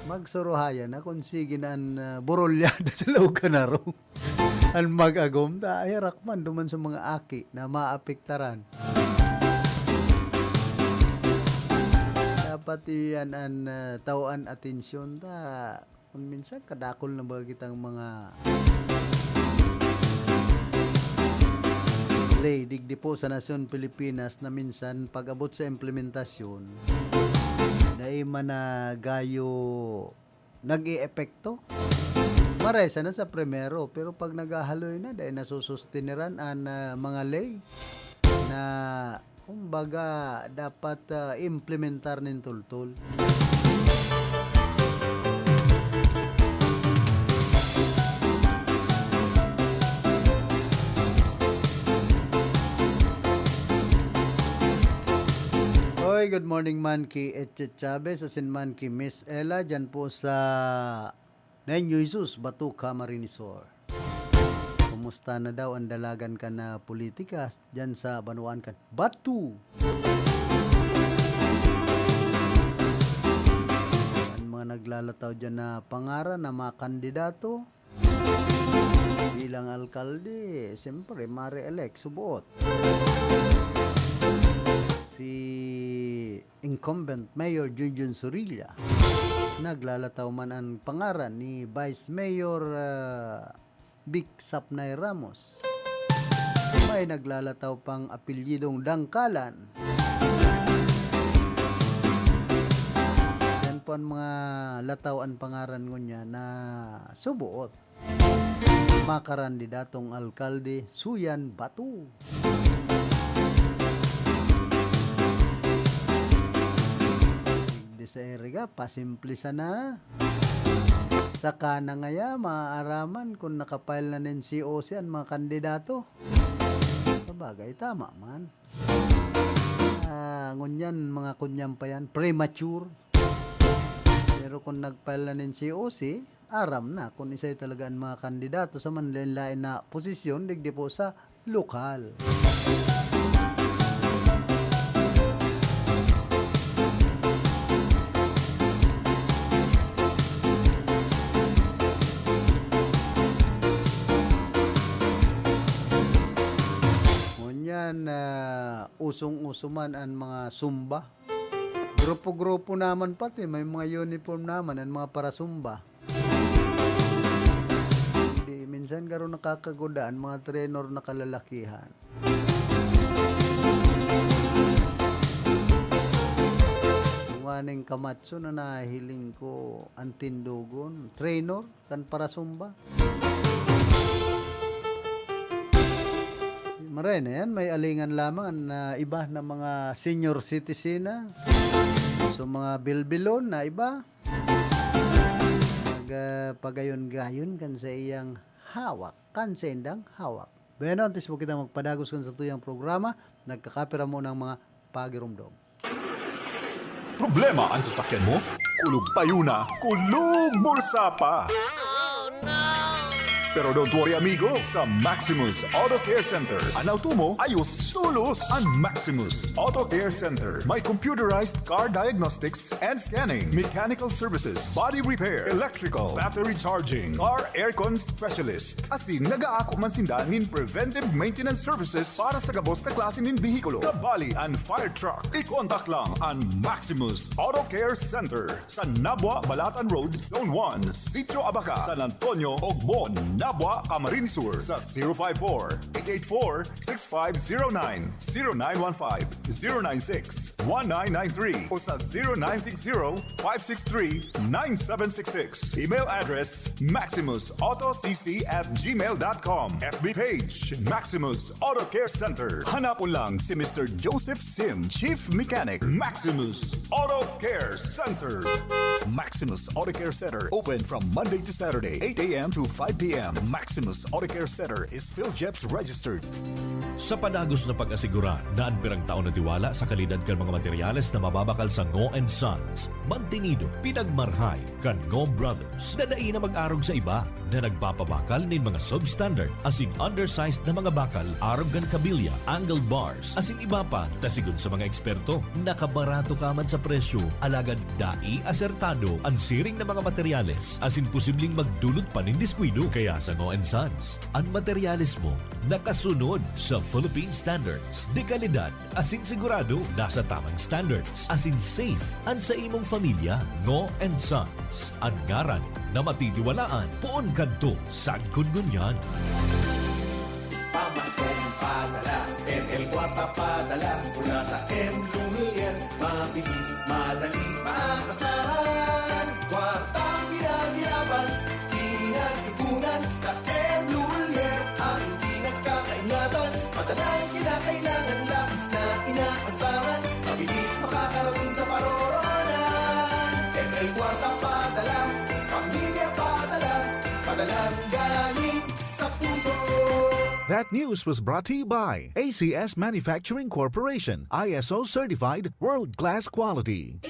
Magsuruhayan na kung sige na ang, ah, burolyada sa laog kan harong. An mag-agom ta, ay, herak man duman sa mga aki na maapektaran. Dapat iyan an, ah, tawan atensyon ta. Kun minsan, kadakul na ba kitang mga Ley digdi po sa nasyon Pilipinas na minsan pag-abot sa implementasyon, dai man na gayo nag-eepekto. Maray sana sa primero, pero pag naghahaloy na, dai nasusustineran an, ah, mga ley na, kumbaga, dapat, ah, implementar nin tultol. Oy, good morning man ki Etche Chavez asin man ki Miss Ella diyan po sa Niño Jesus, Batuca, Marinisor. Kumusta na daw ang dalagan kan na politika diyan sa banwaan kan Batu? Ang mga naglalataw diyan na pangaran na mga kandidato bilang alkalde, siyempre, mare-elect, suboot. Si incumbent Mayor Junjun Surilla. Naglalataw man ang pangaran ni Vice Mayor, ah, Vic Sapnay Ramos. May naglalataw pang apelyidong Dangkalan. Yan po ang mga lataw an pangaran ngunyan na suboot. Makarandidatong alkalde, Suyan Batu. Digdi sa Iriga, pasimple sana. Saka na ngaya, maaaraman kung naka-file na nin C O C an mga kandidato. Sabagay, tama man. Ah, ngunyan, mga kunyan pa yan, premature. Pero kung nag-file na nin C O C, aram na kun isay talaga an mga kandidato sa manlaen-laen na posisyon digdi po sa lokal. Ngunyan, ah, usong-uso man an mga Zumba. Grupo-grupo naman pati, may mga uniform naman an mga para-Zumba. Di, minsan garo nakakaguda an mga trainer na kalalakihan. Nganing kamatso na nahiling ko an tindogon, trainer kan para-Zumba. Maray na yan, may alingan lamang an, ah, iba na mga senior citizen na. So, mga bilbilon na iba. Mag, ah, pagayon-gayon kan sa iyang hawak, kan sa indang hawak. Bueno, antes po kita magpadagos kan sa tuyang programa, nagkakapira mo ng mga pagirumdom. Problema an sasakyan mo? Kulog payo na, kulog bulsa pa! Pero don't worry, amigo, sa Maximus Auto Care Center, an auto mo ayos tolos. An Maximus Auto Care Center may computerized car diagnostics and scanning, mechanical services, body repair, electrical, battery charging, car aircon specialist. Asin nag-aako man sinda nin preventive maintenance services para sa gabos na klase nin behikulo, kabali an fire truck. I-contact lang an Maximus Auto Care Center sa Nabua, Balatan Road, Zone one, Sitio Abaca, San Antonio, Ogbon, Nabua, Camarines Sur, sa zero five four, eight eight four, six five zero nine, zero nine one five, zero nine six, one nine nine three o sa zero nine six zero, five six three, nine seven six six. Email address, maximus auto c c at gmail dot com. F B page, Maximus Auto Care Center. Hanapon lang si Mister Joseph Sim, Chief Mechanic, Maximus Auto Care Center. Maximus Auto Care Center, open from Monday to Saturday, eight a m to five p m. Maximus Auto Care Center is PhilGEPS registered. Sa padagos na pag-asigurar na an pirang taon na tiwala sa kalidad kan mga materyales na mababakal sa Ngo and Sons, mantinido, pinagmarhay kan Ngo Brothers na dai na mag-arog sa iba na nagpapabakal nin mga substandard asin undersized na mga bakal arog kan kabilya, angle bars, asin iba pa, ta sigon sa mga eksperto, nakabarato ka man sa presyo, alagad dai asertado an siring na mga materyales asin posibleng magdulot pa nin diskuido. Kaya sa Ngo and Sons, an materyales mo nakasunod sa Philippine Standards de Calidad asin sigurado nasa tamang standards asin safe an sa imong pamilya. Ngo and Sons, an ngaran na matitiwalaan poon kadto sagkod ngunyan. Pamaskong padala, M L Kwarta padala, mula sa M Lumiere. Mabilis, madali, maasahan. Kwartang pinaghirapan, pinag-ipunan. Sa M Lumiere, ang hindi nagkakaingatan. Padalang kinakailangan, labis na inaasahan. Mabilis makakarating sa paroroonan. M L Kwarta padala, pamilya padala, padalang galing sa puso. That news was brought to you by A C S Manufacturing Corporation, I S O certified, world-class quality.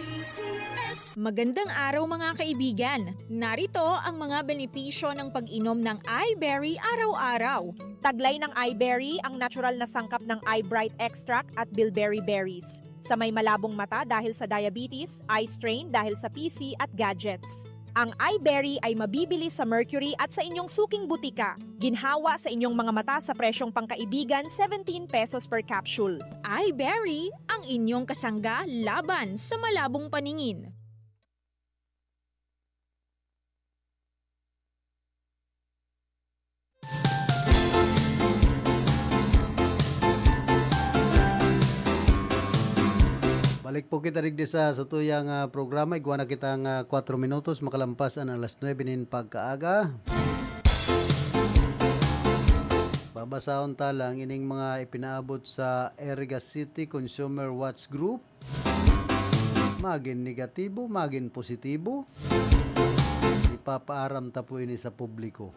Magandang araw, mga kaibigan! Narito ang mga benepisyo ng pag-inom ng iBerry araw-araw. Taglay ng iBerry ang natural na sangkap ng iBright extract at bilberry berries. Sa may malabong mata dahil sa diabetes, eye strain dahil sa P C at gadgets. Ang iBerry ay mabibili sa Mercury at sa inyong suking butika. Ginhawa sa inyong mga mata sa presyong pangkaibigan, seventeen pesos per capsule. iBerry, ang inyong kasangga laban sa malabong paningin. Balik po kita digdi sa satuyang, ah, programa. Igwa na kitang, ah, kwatro minutos makalampas an alas nuebe nin pagkaaga. Babasahon ta lang ining mga ipinaabot sa Iriga City Consumer Watch Group. Magin negatibo, magin positibo, ipapaaram ta po ini sa publiko.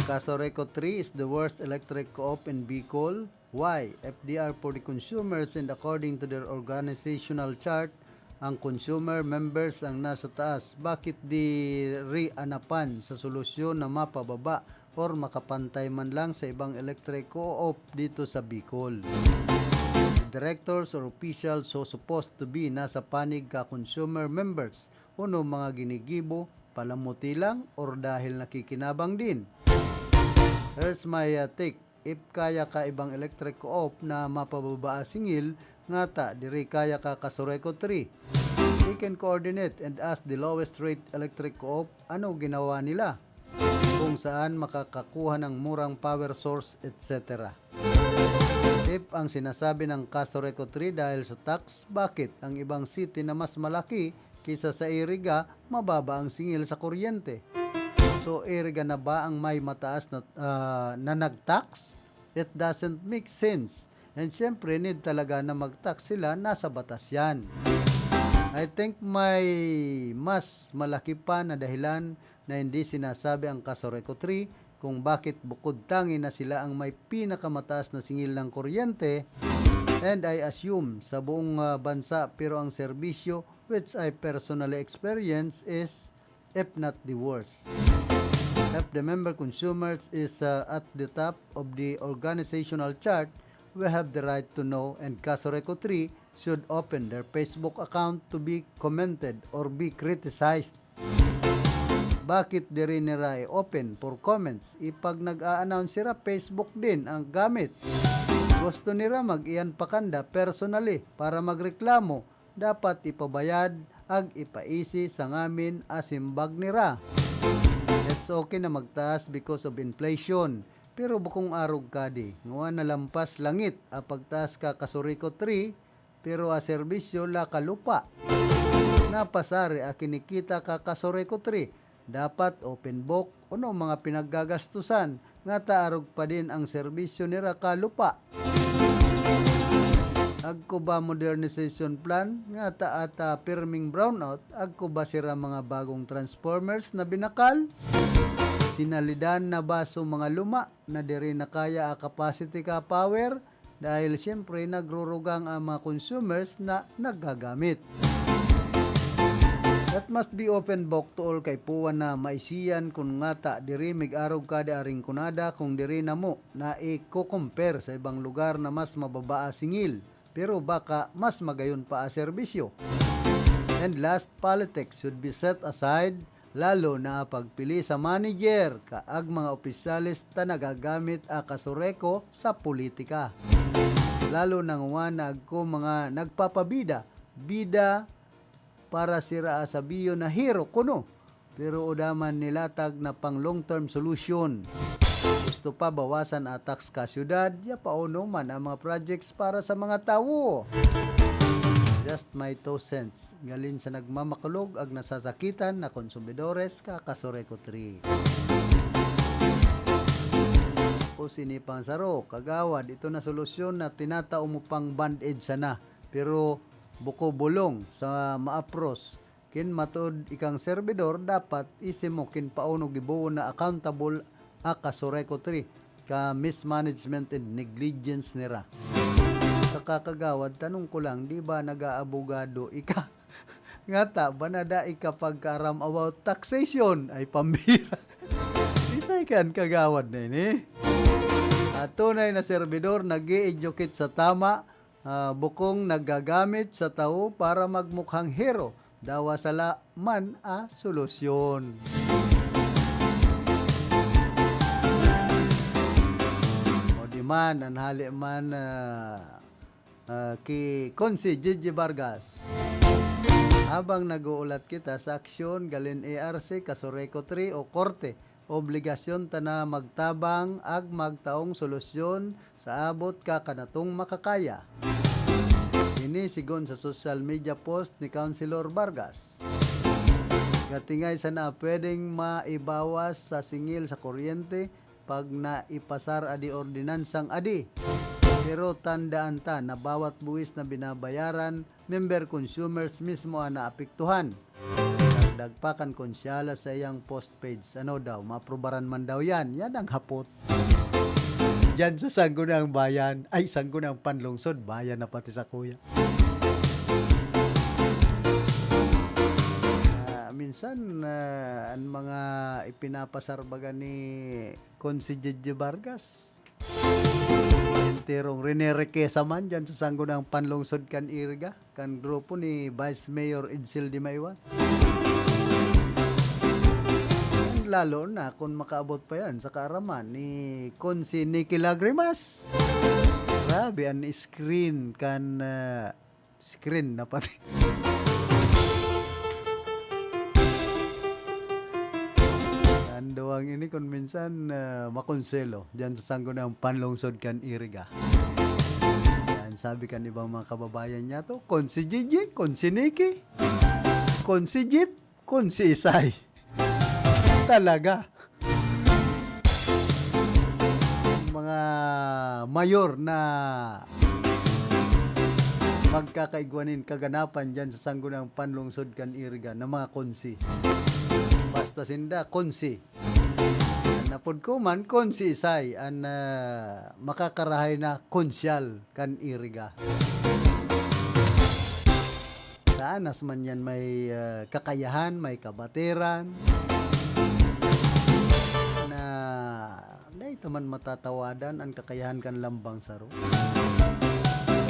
Casureco three is the worst electric co-op in Bicol. Why? F D R for the consumers, and according to their organizational chart, ang consumer members ang nasa taas. Bakit di ri anapan sa solusyon na mapababa or makapantay man lang sa ibang electric co-op dito sa Bicol? The directors or officials who supposed to be nasa panig ka consumer members, uno mga ginigibo, palamuti lang, or dahil nakikinabang din? Here's my, uh, take. If kaya ka ibang electric co-op na mapababa singil, ngata diri kaya ka Casureco three. We can coordinate and ask the lowest rate electric co-op ano ginawa nila, kung saan makakakuha ng murang power source, et cetera. If ang sinasabi ng Casureco three dahil sa tax, bakit ang ibang city na mas malaki kisa sa Iriga, mababa ang singil sa kuryente? So, Iriga na ba ang may mataas na, ah, na nag-tax? It doesn't make sense. And siyempre, need talaga na mag-tax sila, nasa batas yan. I think may mas malaki pa na dahilan na hindi sinasabi ang Casureco three kung bakit bukod tangi na sila ang may pinakamataas na singil ng kuryente, and I assume sa buong, ah, bansa, pero ang serbisyo, which I personally experience, is if not the worst. If the member consumers is, uh, at the top of the organizational chart, we have the right to know, and Casureco three should open their Facebook account to be commented or be criticized. Bakit diri nira i-open for comments? Ipag nag-a-announce sira, Facebook din ang gamit. Gusto nira mag-iyan pa kanda personally para magreklamo, dapat ipabayad ag ipaisi sa ngamin, asimbag nira. It's okay na magtaas because of inflation, pero bukong arog kadi, ngwa nalampas langit a pagtaas ka Casureco three, pero a serbisyo la ka lupa. Napasari a kinikita ka Casureco three, dapat open book, ono mga pinaggagastusan, ngata arog pa din ang serbisyo nira ka lupa. Agko ba modernization plan, ngata ata pirming brownout, agko ba sira mga bagong transformers na binakal? Sinalidan na ba so mga luma na diri na kaya a capacity ka power? Dahil siyempre, nagrurugang ang mga consumers na naggagamit. That must be open book to all kaipuhan na maisiyan kun ngata diri mig-arog ka di aring kunada kung diri namo na iko-compare sa ibang lugar na mas mababa a singil, pero baka mas magayon pa a serbisyo. And last, politics should be set aside, lalo na pagpili sa manager kaag mga opisyales ta nagagamit a Casureco sa politika. Lalo na ngwa na agko mga nagpapabida, bida para sira a sabiyon na hero kuno, Pero oda man nilatag na pang long-term solution. Gusto pa bawasan a tax ka syudad, ya paono man ang mga projects para sa mga tawo. Just my two cents. Galing sa nagmamakulog ag nasasakitan na konsumidores ka Kasureco three. Tapos ini pang saro, kagawad, ito na solusyon na tinatao mo pang band-aid sana. Pero buko bulong sa maapros. Kin matuod ikang serbidor, dapat isi mo kin paono gibohon na accountable a Kasureco three ka mismanagement and negligence nira. Sa kakagawad, tanong ko lang, di ba nag-aabogado ika? Ngata ba na dai ka pagkaaram about taxation? Ay, pambira. Isay kan kagawad na ini. At tunay na serbidor, nag-i-educate sa tama, ah, bukong nagagamit sa tawo para magmukhang hero. Dawa sala man a solusyon. O di man, an hali man, ah, ah, ki Consi Gigi Vargas. Habang nag-uulat kita sa aksyon, galin A R C, Kasureco three o korte, obligasyon ta na magtabang ag magtaong solusyon sa abot ka kanatong makakaya. Ini sigon sa social media post ni Councilor Vargas. Gatingay sana pwedeng maibawas sa singil sa kuryente pag naipasar adi ordinansang adi. Pero tandaan ta na bawat buwis na binabayaran, member consumers mismo ang naapektuhan. Dagdag pa kan konsyala sa iyang post page. Ano daw, maaprubaran man daw yan? Yan ang hapot. Diyan sa Sangguniang Bayan, ay, Sangguniang Panlungsod, bayan na pati sa kuya. Ah, minsan, ah, ang mga ipinapasar baga ni Consi Gigi Vargas, enterong rinerekesa man dyan sa Sangguniang Panlungsod kan Iriga, kan grupo ni Vice Mayor Edsel Dimaiwan. Lalo na kung makaabot pa yan sa kaaraman ni Consi Nikki Lagrimas. Grabe, an screen kan, ah, screen na pati. An duwang ini kun minsan, ah, makonselo diyan sa Sangguniang Panlungsod kan Iriga. Yan, sabi kan ibang mga kababayan niya to, Consi Gigi, Consi Nikki, Consi Jeep, Consi Isay. Talaga. Mga mayor na magkakaigwa nin kaganapan diyan sa Sangguniang Panlungsod kan Iriga na mga konsi. Basta sinda, konsi. An apod ko man, Konsi Isay, an, ah, makakarahay na konsyal kan Iriga. Saanas man yan may, ah, kakayahan, may kabatiran na dai ta man matatawadan an kakayahan kan lambang saro.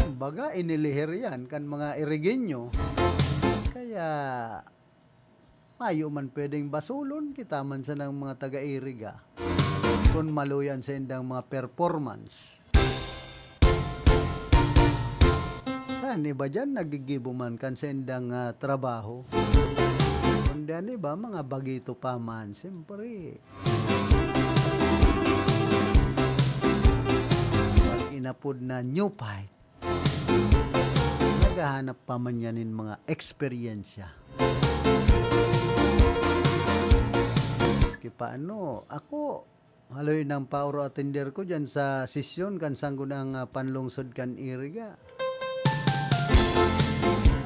Kumbaga, inilihir yan kan mga Irigenyo. Kaya, mayo man pwedeng basulon kita man sanang mga taga-Iriga kun maluyan sa indang mga performance. Kan iba diyan, nagigibo man kan sa indang, ah, trabaho. Kundi an iba, mga bagito pa man, siyempre. Pag inapod na new fight, naghahanap pa man yan nin mga eksperyensya. Maski paano, ako, haloy nang paoro atender ko dyan sa sesyon kan Sangguniang, ah, Panlungsod kan Iriga.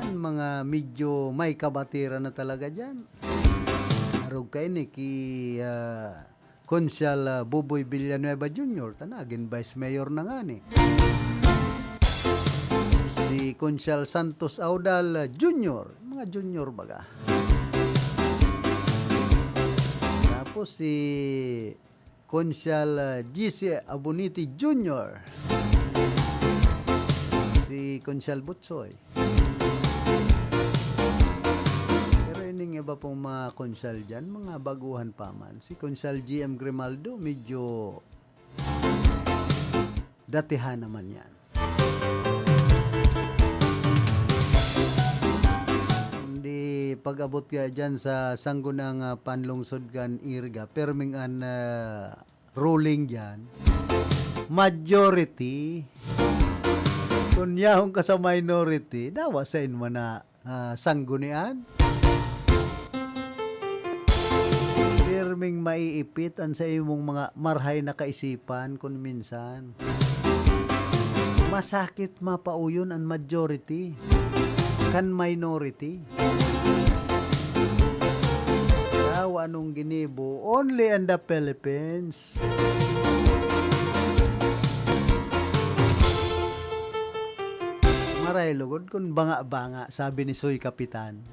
An mga medyo may kabatiran na talaga dyan. Arog kaini ki, ah, Konsyal, ah, Buboy Villanueva Junior, ta nagin Vice Mayor na ngani. Si Konsyal Santos Audal, ah, Junior, mga junior baga. Tapos si Konsyal, ah, G C Abonite Junior. Si Konsyal Butsoy. Pero ining iba pong mga konsyal dyan, mga baguhan pa man. Si Konsyal G M Grimaldo, medyo datihan naman yan. Hindi pag-abot kaya dyan sa Sangguniang, ah, Panlungsod kan IRGA, perming an, ah, ruling dyan, majority. Kun yaon ka sa minority, dawa sain man na, ah, sanggunian. Pirming maiipit an sa imong mga marhay na kaisipan kun minsan. Masakit mapauyon an majority kan minority. Dawa anong ginibo, only in the Philippines. Maray lugod kun banga-banga, sabi ni Soy Kapitan.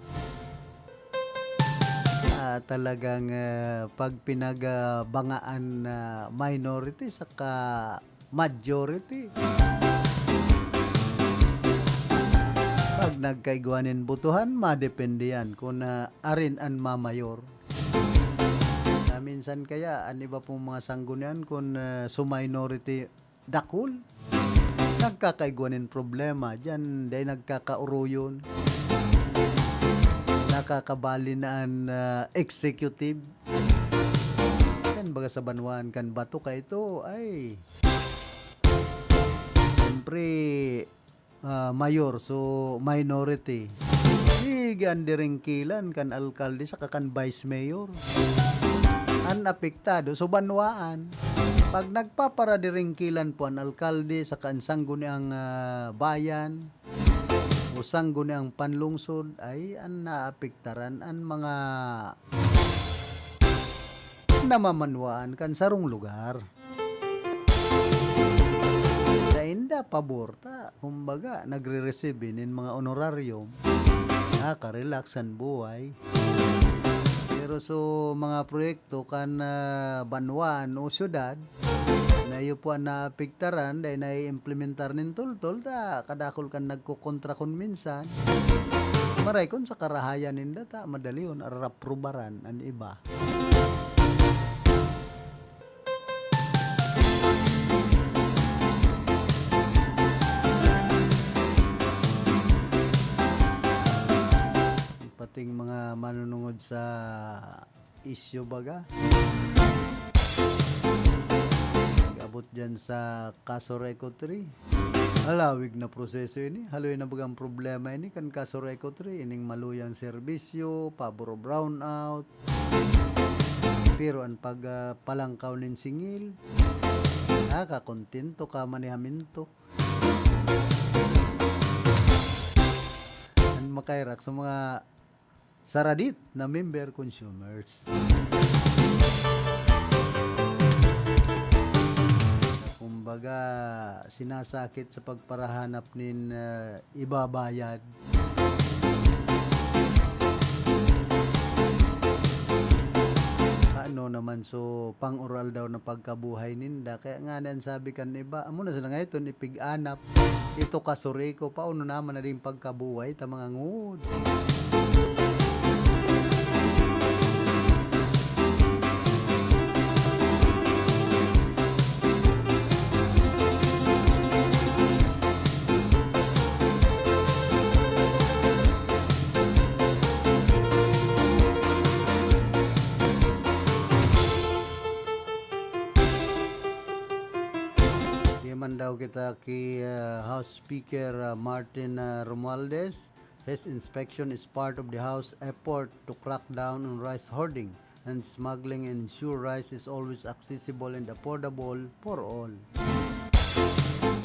Ah, talagang, ah, pag pinagbangaan na minority saka majority, pag nagkaigwa nin botohan, madepende yan kun, ah, arin an mamayor. Ah, minsan kaya, an iba pong mga sanggunian, kun, ah, su minority dakul, nagkakaigwa nin problema. Diyan, dai nagkakauruyon. Nakakabali na an, ah, executive. Yan, baga sa banwaan kan bato ka ito, ay. Siyempre, ah, mayor, so minority. Sige, an diringkilan kan alkalde saka kan vice mayor. An apektado, so banwaan. Pag nagpaparadirengkilan po an alkalde saka an sangguniang, ah, bayan o sangguniang panlungsod, ay an naapektaran an mga namamanwaan kan sarong lugar. Sainda pabor ta, kumbaga, nagre-receive nin mga honorarium, nakarelax an buhay. Pero so mga proyekto kan, ah, banwaan o syudad, na iyo po an naapektaran, dai naiimplementar nin toltol, ta kadakul kan nagkokontra kun minsan. Maray kun sa karahayan ninda, ta madali on araprubaran an iba. Pating mga manunungod sa isyu baga. Nag-abot dyan sa Kaso Reco three. Halawig na proseso ini. Haloy na bagang problema ini kan Kaso Reco three. Ining maluyang serbisyo, pabor o brownout. Pero an pag, ah, palangkaw nin singil, nakakontento ka manihaminto. An makairak sa mga saradit na member consumers. Kumbaga, sinasakit sa pagparahanap nin, ah, ibabayad. Ano naman, so, pang-oral daw na pagkabuhay ninda. Kaya nga, an sabi kan iba, amo na sila ngayon, ipig-anap. Ito ka, Surico, paano naman na rin pagkabuhay ta mga ngod? Di man daw kita ki, ah, House Speaker, ah, Martin, ah, Romualdez. His inspection is part of the House effort to crack down on rice hoarding and smuggling and ensure rice is always accessible and affordable for all.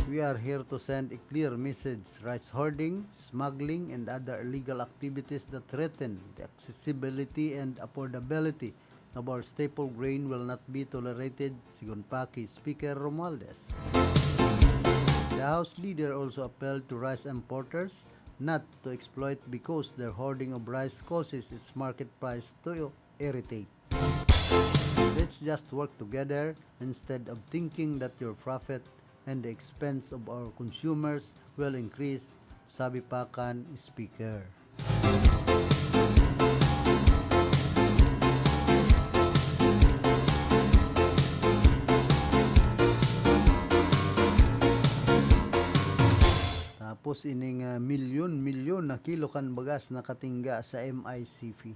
We are here to send a clear message. Rice hoarding, smuggling, and other illegal activities that threaten the accessibility and affordability of our staple grain will not be tolerated, sigon pa ki Speaker Romualdez. The House leader also appealed to rice importers not to exploit because their hoarding of rice causes its market price to irritate. Let's just work together instead of thinking that your profit and the expense of our consumers will increase, sabi pa kan Speaker. Tapos ining, ah, milyon-milyon na kilo kan bagas na katingga sa M I C P.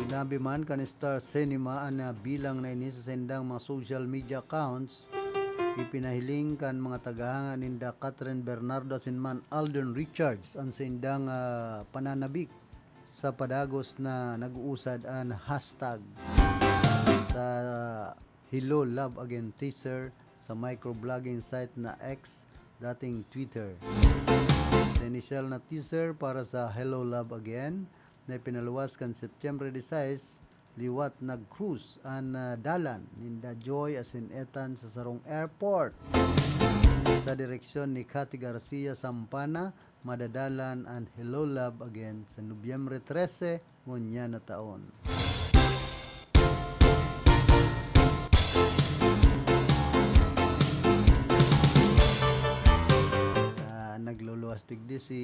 Sinabi man kan Star Cinema an, ah, bilang na ini sa sindang mga social media accounts, ipinahiling kan mga tagahanga ninda Catherine Bernardo asin man Alden Richards an sindang, ah, pananabik sa padagos na nag-uusad an hashtag sa Hello Love Again teaser sa microblogging site na X, dating Twitter. Sa inisyal na teaser para sa Hello Love Again na ipinaluwas kan Setyembre disais, liwat nag-cruise an, ah, dalan ninda Joy asin Ethan sa sarong airport sa direksyon ni Cathy Garcia, Sampana. Madadalan an Hello Love Again sa Nobyembre trese ngunyan na taon. Ah, nagluluwas digdi si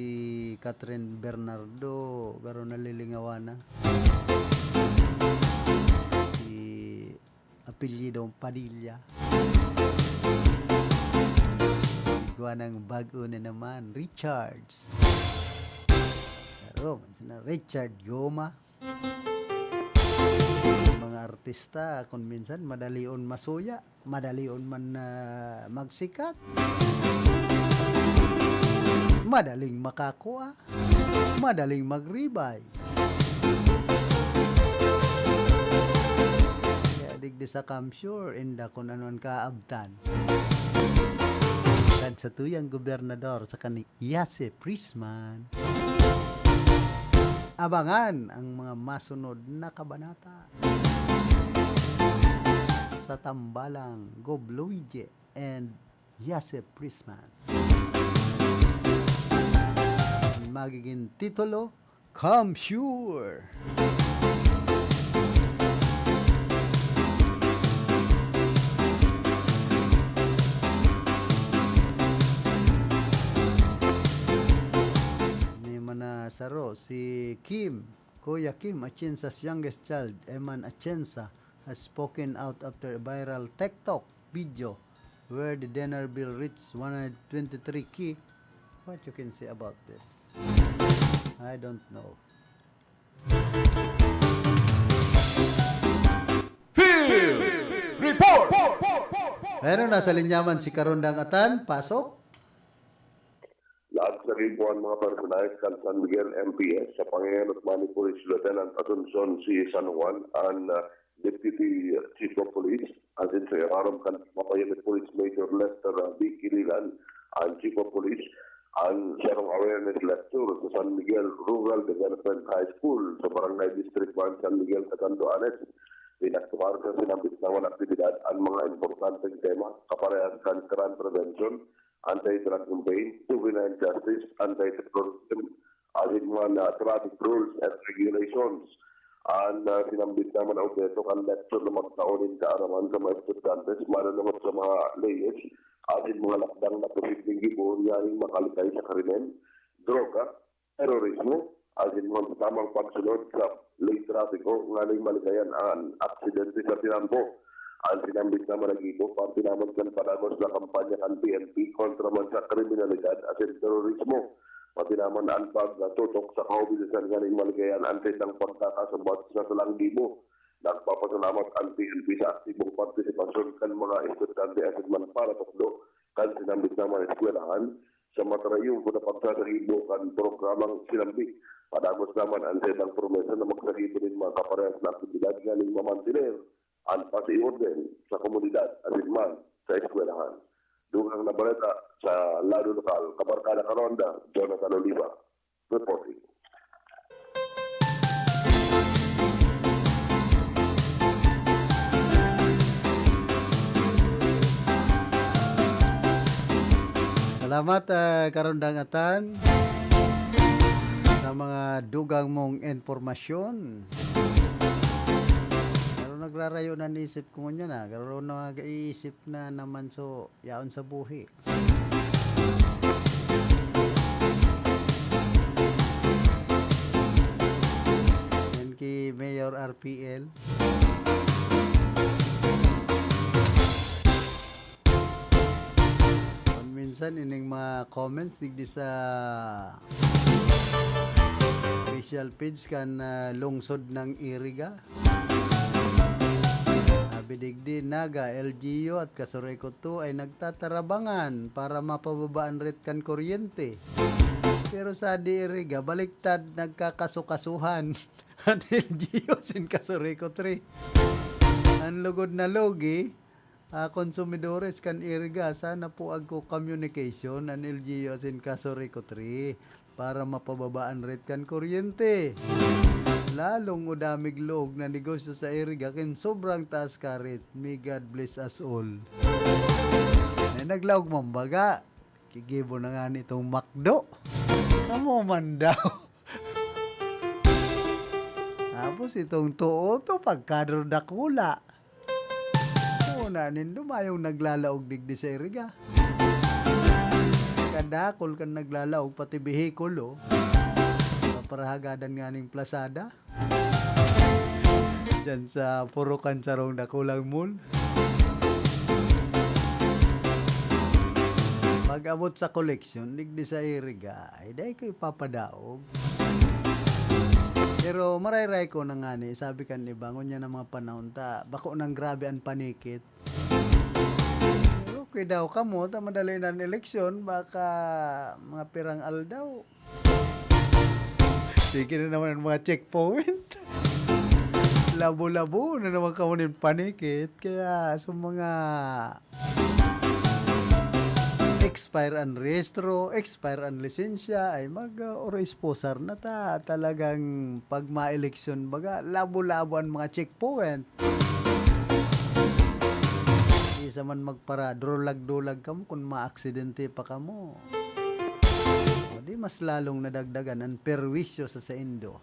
Catherine Bernardo, garo nalilingawan na. Si apelyido Padilla. Igwa ng bago na naman, Richards. Pero, man sina Richard Goma. Mga artista, kung minsan, madalion masuya, madalion man na magsikat, madaling makakua, madaling magribay. Kaya digdi sa Kamsur, inda kun ano an kaabtan. Kan sa tuyang gobernador sa kani Yase Prisman. Abangan ang mga masunod na kabanata sa tambalang Gob Luigi and Yase Prisman. Ang magiging titulo, Kamsur. May man na saro, si Kim, Kuya Kim Atienza's youngest child, Eman Atienza, has spoken out after a viral TikTok video where the dinner bill reached one hundred twenty-three K. What you can say about this? I don't know. Field Report! Pero nasa linya man si Karondang Atan, pasok. Nagsagip an mga personahe kan San Miguel M P S sa pangenot man ni Police Lieutenant Asuncion C. San Juan an, ah, Deputy Chief of Police, asin sa irarom kan pamapayo ni Police Major Lester, ah, B. Kililan, an Chief of Police, an sarong awareness lecture sa San Miguel Rural Development High School sa Barangay District one, San Miguel, Catanduanes. Pinagtukaran sa sinambit na mga aktibidad an mga importanteng tema, kaparehas kan crime prevention, anti-drug campaign, juvenile justice, anti-terrorism, asin man, ah, traffic rules and regulations. An, ah, sinambit naman na obheto kan lecture na magtao nin kaaraman sa mga estudyante, manunungod sa mga leyes, asin mga lakdang na posibleng gibohon nganing makalikay sa krimen, droga, terorismo, asin man sa tamang pagsunod sa ley trapiko nganing malikayan an aksidente sa tinampo. An sinambit naman na gibo, parte naman kan padagos na kampanya kan P N P kontra man sa kriminalidad asin terorismo. Pati naman an pagtutok sa kaobisasan nganing malikayan an saindang pagkakasubat sa salang gibo. Nagpapasalamat an P N P sa aktibong partisipasyon kan mga estudyante asin man paratukdo kan sinambit naman eskwelahan sa matrayumpo na pagsasagibo kan programang sinambit. Padagos naman an saindang promesa na magsagibo nin mga kaparehas na aktibidad nganing mamantener an pasiorden sa komunidad asin man sa eskwelahan. Dugang na bareta sa lado lokal, Kabarkada Karonda, Jonathan Oliva, reporting. Salamat, ah, Karondang Atan, sa mga dugang mong impormasyon. Nagrarayo na an isip ko ngunyan, ah. Garo na nga iisip na naman, so, yaon sa buhi. Yan ki Mayor R P L. Kun minsan, ining mga comments digdi sa official page kan, ah, lungsod ng Iriga. Sabi digdi, Naga, L G U at Casureco two ay nagtatarabangan para mapababa an rate kan kuryente. Pero sa di Iriga, baliktad, nagkakasukasuhan an L G U asin Casureco three. An lugod na lugi, ah, konsumidores kan Iriga, sana po agko communication an L G U asin Casureco three para mapababa an rate kan kuryente. Lalong udamig luog na negosyo sa Iriga kin sobrang taas ka rate. May God bless us all. Ay, naglaog man baga. Kigibo na nga nitong McDo. Kamo man daw. Tapos itong tuo to, pagkadro dakula. Una nindo, mayong naglalaog digdi sa Iriga. Kadakol kan naglalaog, pati behikulo. Paparahagadan nga ning plasada. Diyan sa Purukan, sarong dakulang mall. Pag-abot sa koleksyon, digdi sa Iriga, ay dai ko ipapadaog. Pero marahay-rahay ko na ngani, sabi kan iba, ngunyan na mga panahon ta, bako nang grabe an panikit. Okay daw kamo, ta madali na an eleksyon, baka mga pirang aldaw. Sige na naman ang mga checkpoint. Labo-labo na naman kamo nin panikit. Kaya sa mga expire an rehistro, expire an lisensya, ay mag, uh, oro-esposar na ta. Talagang pag ma-eleksyon, baga, labo-labo an mga checkpoint. Isa man magpara-dulag-dulag kamo kun maaksidente pa kamo. O di mas lalong nadagdagan an perwisyo sa saindo.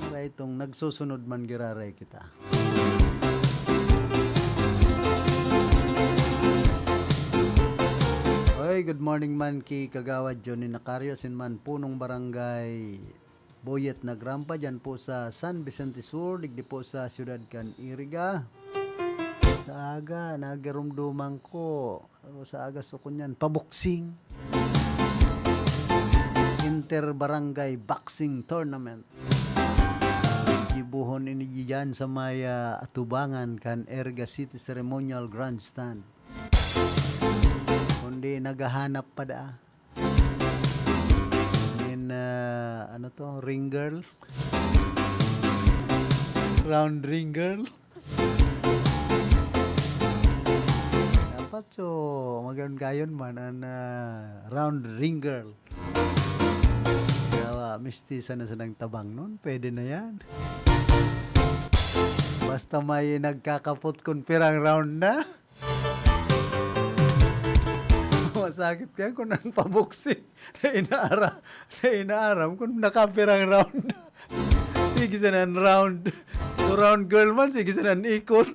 Para itong nagsusunod man giraray kita. Oy, good morning man ki Kagawad Johnny Nacario, asin man punong barangay Boyet Nagrampa, dyan po sa San Vicente Sur, digdi po sa siyudad kan Iriga. Sa aga, nagarumduman ko. Pero sa aga, sukon yan, paboksing. Inter-barangay boxing tournament. Gibuhon ini diyan sa may, ah, atubangan kan Iriga City Ceremonial Grandstand. Kundi naghahanap pa daa. Then, ah, ano to? Ring girl? Round ring girl? Dapat so, magayon-gayon man an, ah, round ring girl. Kaya, mistisa na sanang tabang nun, pwede na yan. Basta may nagkakapot kun pirang round na. Masakit kaya kun an paboksing na inaara-, na inaaram kun nakapirang round. Sige sana an round. Kung round girl man, sige sana an ikot.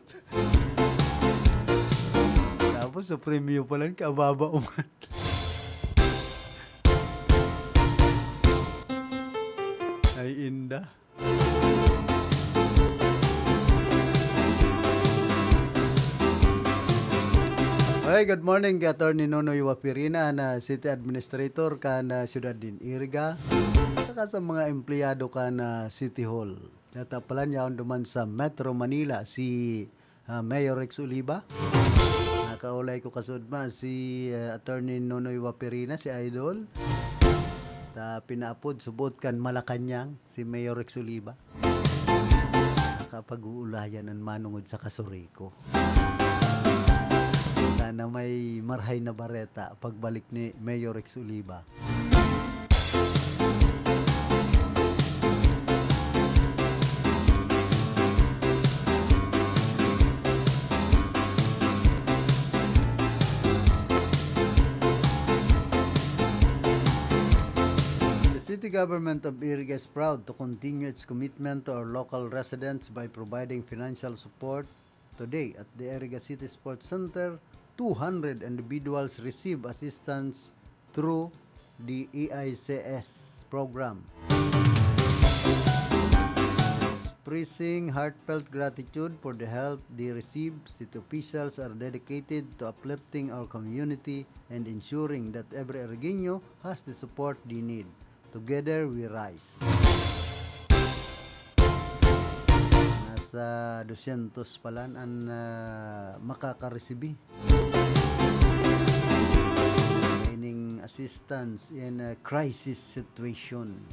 Tapos sa premyo pa lang, kababa uman. Ay, inda. Hey, good morning, Attorney Nonoy Wapirina, na City Administrator kan, ah, siyudad nin Iriga, saka sa mga empleyado kan, ah, City Hall. Natapalan yaon duman sa Metro Manila, si ah, Mayor Rex Oliva. Nakaulay ko kasudma si, ah, Attorney Nonoy Waperina, si Idol. Ta pinaapod subot kan Malacañang, si Mayor Rex Oliva. Nakapag-uulayan an manongod sa Casureco. Sana may marhay na bareta pagbalik ni Mayor Rex Oliva. The city Government of Iriga is proud to continue its commitment to our local residents by providing financial support. Today, at the Iriga City Sports Center, two hundred individuals receive assistance through the E I C S program. Expressing heartfelt gratitude for the help they received, city officials are dedicated to uplifting our community and ensuring that every Irigueño has the support they need. Together we rise. Nasa dosyentos pa lang an, ah, makakaresibi ining assistance in a crisis situation.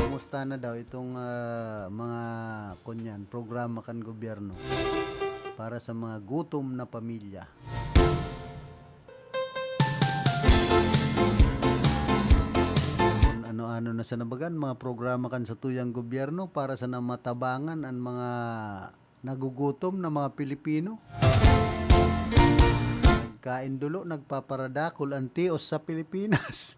Kumusta na daw itong, ah, mga, kunyan, programa kan gobyerno para sa mga gutom na pamilya? Kun ano-ano na sana baga an mga programa kan satuyang gobyerno para sana matabangan an mga nagugutom na mga Pilipino. Nagkain dulo, nagpaparadakul an tios sa Pilipinas.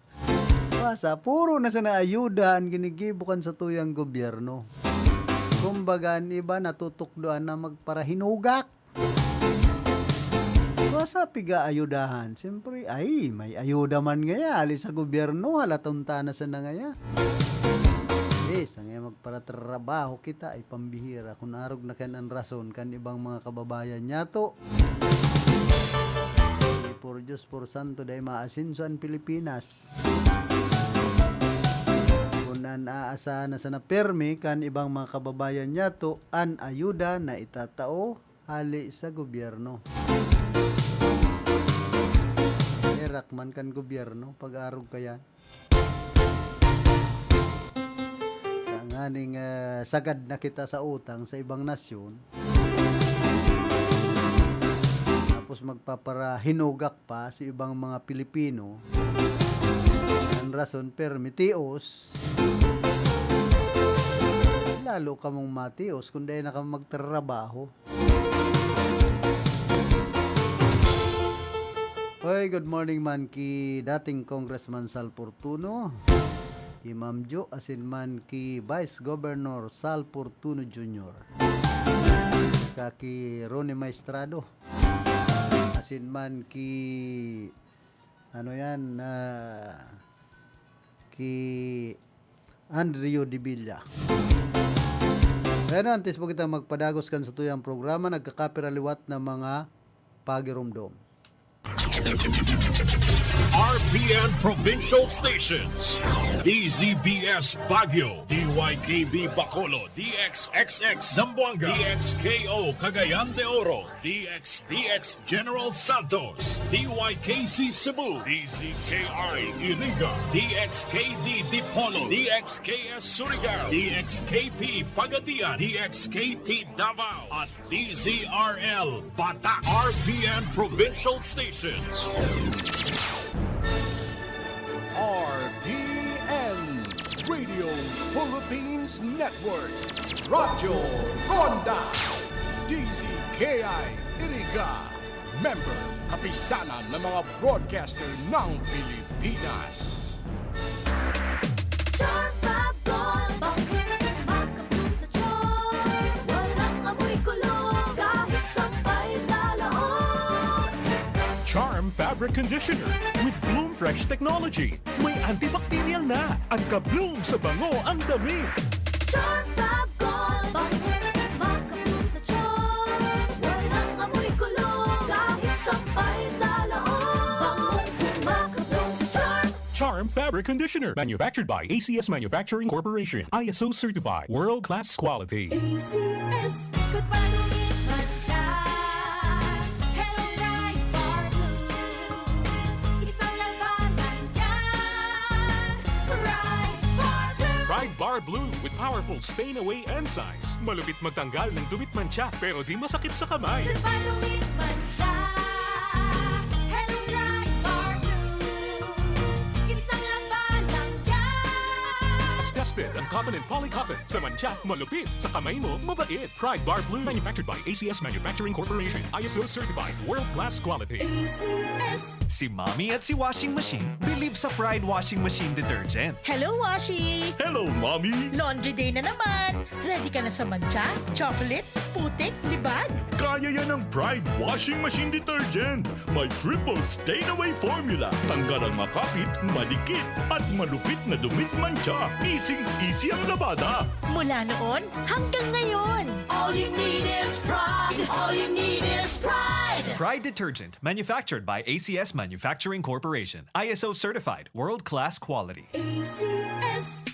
Basta, puro na sana ayuda an ginigibo kan satuyang gobyerno. Kumbaga, an iba natutukdoan na magparahinugak. Basta, piga-ayudahan. Siyempre, ay, may ayuda man ngaya, hali sa gobyerno, halaton ta na sana ngaya. Eh, sa ngaya magparatrabaho kita, ay pambihira. Kun arog na kan an rason kan ibang mga kababayan niyato, ay, por Diyos, por santo, dai maasenso an Pilipinas. Kun an aasahan na sana pirmi kan ibang mga kababayan niyato, an ayuda na itatao hali sa gobyerno. Herak man kan gobyerno, pag-arog kayan. Tanganing, ah, sagad na kita sa utang sa ibang nasyon. Tapos magpaparahinugak pa sa ibang mga Pilipino. An rason, pirmi, tios. Lalo kamong matios kun dai na kamo magtrabaho. Hoy, good morning man ki dating Congressman Sal Fortuno, ki Ma'am Jo, asin man ki Vice Governor Sal Fortuno Junior, saka ki Ronnie Maestrado, asin man ki, ano yan, ah, ki Andrew de Villa. Pero antes po kita magpadagos kan satuyang programa, nagkakapira liwat na mga pagiromdom. R P N Provincial Stations, D Z B S Baguio, D Y K B Bacolod, D X X X Zamboanga, D X K O Cagayan de Oro, D X D X General Santos, D Y K C Cebu, D Z K I Iriga, D X K D Dipolog, D X K S Surigao, D X K P Pagadian, D X K T Davao, at D Z R L Batak. R P N Provincial Stations. R P N Radio Philippines Network, Radyo Ronda, D Z K I Iriga, member, kapisanan ng mga broadcaster ng Pilipinas. Charm Fab Gold, bangkong makabloom sa charm. Walang amoy kulog, kahit sampay sa loob. Charm Fabric Conditioner with Bloom Fresh Technology. May antibacterial na at ka-bloom sa bango ang damit. Charm Fab Gold, bangkong makabloom sa charm. Walang amoy kulog, kahit sampay sa loob. Bangkong makabloom sa charm. Charm Fabric Conditioner, manufactured by A C S Manufacturing Corporation, I S O certified, world-class quality. A C S. Ikot pa tumit man siya. Hello, Pride Bar Blue. Isang labanan yan. Pride Bar Blue. Pride Bar Blue with powerful stain away enzymes. Malupit magtanggal ng dumitmantsa pero di masakit sa kamay. Ikot pa tumit man siya. Hello, Pride Bar Blue. Isang labanan yan. Basta Tested ang cotton and poly cotton. Sa mantsa, malupit. Sa kamay mo, mabait. Pride Bar Blue. Manufactured by A C S Manufacturing Corporation. I S O certified. World class quality. A C S. Si Mommy at si Washing Machine believe sa Pride Washing Machine Detergent. Hello, Washi! Hello, Mommy! Laundry day na naman! Ready ka na sa mantsa, chocolate, putik, libag? Kaya yan ng Pride Washing Machine Detergent. May triple stain away formula. Tanggal ang makapit, madikit, at malupit na dumi't mantsa. Easy-easy ang labada. Mula noon hanggang ngayon. All you need is pride. All you need is pride. Pride Detergent, manufactured by A C S Manufacturing Corporation. I S O certified, world-class quality. A C S.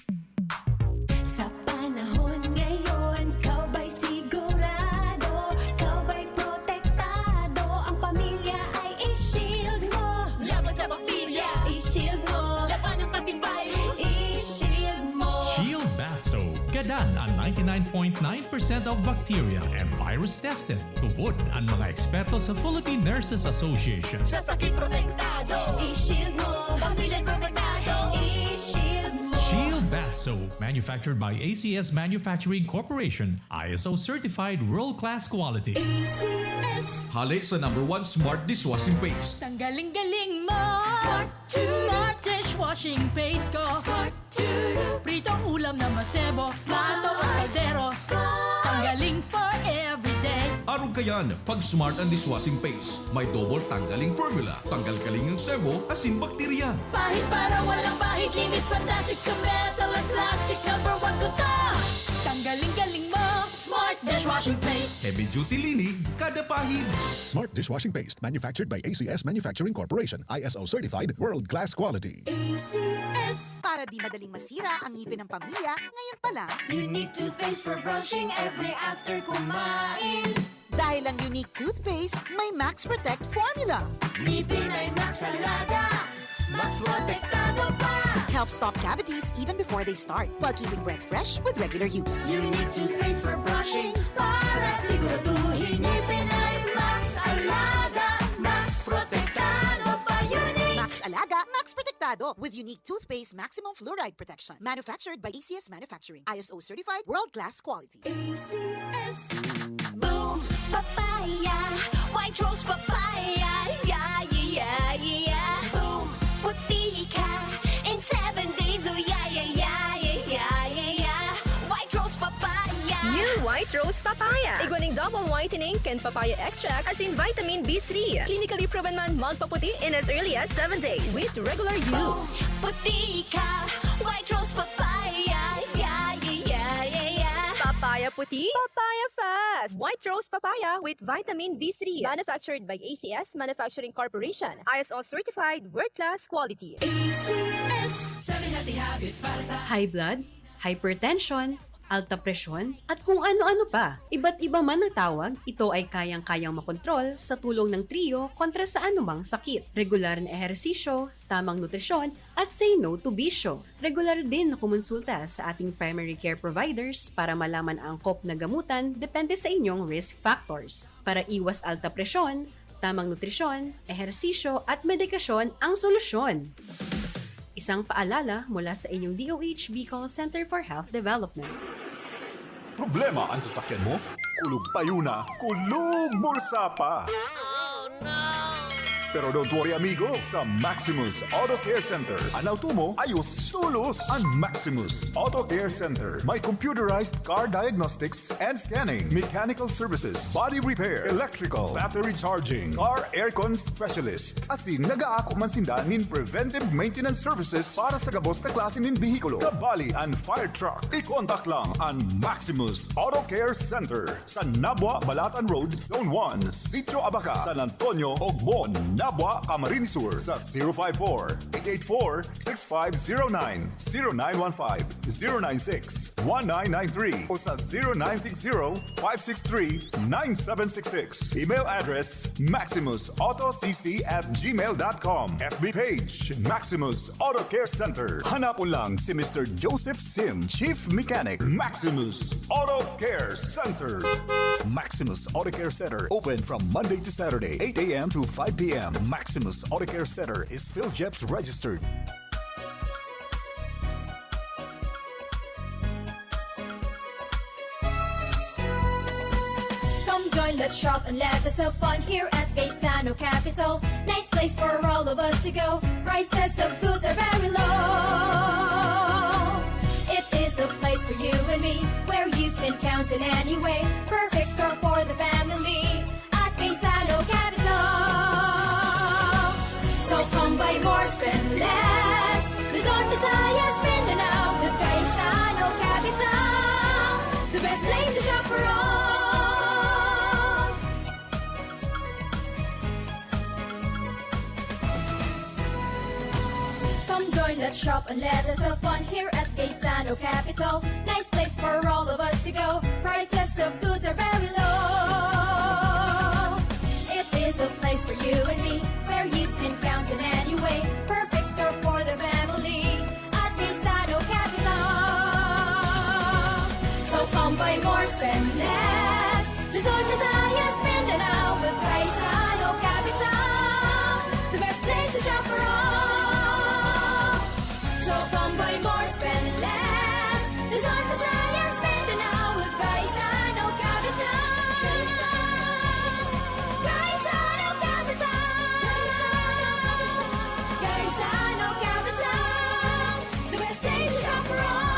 Sa panahon ngayon, ikaw ba'y sigurado? Ikaw ba'y protektado? Ang pamilya ay i-shield mo. Laban sa bakterya. I-shield mo. Labanan pati virus. I-shield mo. Shield Bath Soap. Gadan ang ninety-nine point nine percent of bacteria and virus tested. Tubod ang mga eksperto sa Philippine Nurses Association. Sa sakit protektado. I-shield mo. Pamilya protektado. I-shield mo. Shield Bath Soap, manufactured by A C S Manufacturing Corporation, I S O certified world-class quality. A C S. Hali sa number one smart dishwashing paste. Tanggaling-galing mo. Smart. Smart dishwashing paste ko. Smart. Pritong ulam na masebo. Smart. Plato o kaldero. Smart. Tanggaling for everyday. Arog kayan, pag Smart ang dishwashing paste. May double tanggaling formula. Tanggal kaling ang sebo, asin bakterya. Pahid para walang bahid. Linis fantastic sa metal at plastic. Number one ko to. Tanggaling-galing mo. Smart dishwashing paste. Heavy duty linig, kada pahid. Smart dishwashing paste, manufactured by A C S Manufacturing Corporation, I S O certified, world class quality. A C S. Para di madaling masira ang ngipin ng pamilya, ngayon pa lang. Unique toothpaste for brushing every after kumain. Dahil ang Unique Toothpaste may Max Protect Formula. Ngipin ay Max Alaga, Max Protektado pa. Help stop cavities even before they start, while keeping breath fresh with regular use. Unique Toothpaste for brushing, para siguraduhin ngipin ay Max Alaga, Max Protektado pa. Unique. Max Alaga, Max Protektado, with Unique Toothpaste Maximum Fluoride Protection. Manufactured by A C S Manufacturing. I S O certified, world-class quality. A C S. Boom! Papaya! White Rose Papaya! Yeah, yeah, yeah, yeah! Boom! Puti ka in seven days! Oh, yeah, yeah, yeah, yeah, yeah, yeah, yeah! White Rose Papaya! New White Rose Papaya. Igwa ning double whitening kan papaya extract asin vitamin B three. Clinically proven man magpaputi in as early as seven days with regular use. Boom! Puti ka! White Rose Papaya! Yeah, yeah, yeah, yeah, yeah! Papaya puti, papaya fast! White Rose Papaya with vitamin B three. Manufactured by A C S Manufacturing Corporation. I S O certified, world-class quality. A C S. Seven healthy habits para sa High blood, hypertension, alta presyon, at kung ano-ano pa. Iba't iba man ang tawag, ito ay kayang-kayang makontrol sa tulong ng Trio kontra sa anumang sakit. Regular na ehersisyo, tamang nutrisyon, at say no to bisyo. Regular din na kumonsulta sa ating primary care providers para malaman ang angkop na gamutan depende sa inyong risk factors. Para iwas alta presyon, tamang nutrisyon, ehersisyo, at medikasyon ang solusyon. Isang paalala mula sa inyong D O H Bicol Center for Health Development. Problema ang sasakyan mo? Kulog payo na, kulog bulsa pa! Pero don't worry, amigo, sa Maximus Auto Care Center, an auto mo ayos tolos. An Maximus Auto Care Center may computerized car diagnostics and scanning, mechanical services, body repair, electrical, battery charging, car aircon specialist. Asin nagaako man sinda nin preventive maintenance services para sa gabos na klase nin behikulo, kabali an fire truck. I-contact lang an Maximus Auto Care Center sa Nabua, Balatan Road, Zone one, Sitio Abaca, San Antonio, Ogmon, Nabua, Camarines Sur, sa zero five four, eight eight four, six five zero nine, zero nine one five, zero nine six, one nine nine three o sa zero nine six zero, five six three, nine seven six six. Email address, maximus auto c c at gmail dot com. F B page, Maximus Auto Care Center. Hanapon lang si Mister Joseph Sim, Chief Mechanic, Maximus Auto Care Center. Maximus Auto Care Center, open from Monday to Saturday, eight a m to five p m. Maximus Auto Care Center is PhilGEPS registered. Let's shop and let us have fun here at Gaisano Capital. Nice place for all of us to go. Prices of goods are very low. It is a place for you and me, where you can count in any way. Perfect store for the family at Gaisano Capital. So come buy more, spend less. Luzon, Visayas, Mindanao with Gaisano Capital. The best place to shop around. Come join, let's shop and let us have fun here at Gaisano Capital. Nice place for all of us to go. Prices of goods are very low. It is a place for you and me, where you can count in any way. Perfect store for the family at Gaisano Capital. So come buy more, spend less. Luzon, Visayas, Mindanao with Gaisano Capital. The best place to shop around. So come buy more, spend less. Luzon, Visayas, Mindanao with Gaisano Capital. Gaisano Capital. Gaisano Capital. The best place to shop around.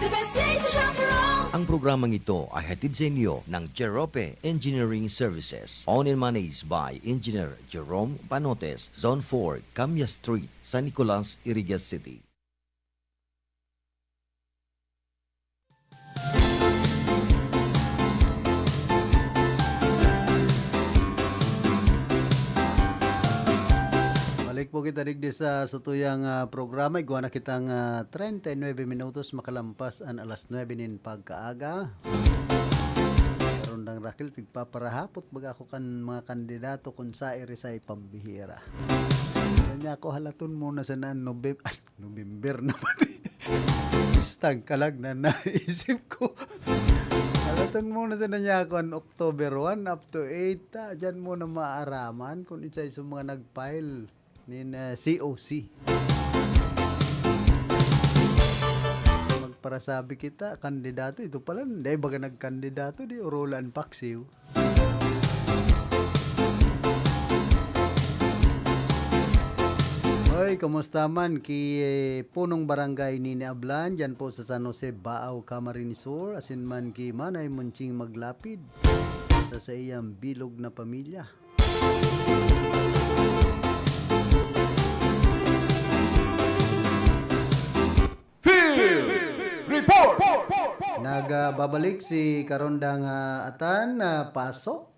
The best place to shop around. Ang programang ito ay hatid sa inyo ng Jerope Engineering Services, owned and managed by Engineer Jerome Panotes, Zone four, Camia Street, San Nicolas, Iriga City. Balik po kita digdi sa satuyang, ah, programa. Igwa na kitang, ah, treinta y nueve minutos makalampas an alas nuebe nin pagkaaga. Rondang Raquel, pigpaparahapot baga ako kan mga kandidato kun sa iri sa pambihira. Kanya ako halaton muna sa naan November, November na pati. Bistang kalag na naisip ko. Halaton muna sa nanya ako an October one up to eight. Ah, dyan muna maaraman kung isa sa mga nag-file nin, ah, C O C. Magparasabi kita, kandidato. Ito pala, hindi baga nagkandidato, di urulan paksiw. Hoy, kumusta man ki, eh, punong barangay Nini Ablan, dyan po sa San Jose, Baao, Camarines Sur, asin man ki Manay Munching Maglapid sa saiyang bilog na pamilya. Field Report! Nagbabalik si Karondang, ah, Atan, ah, Paso.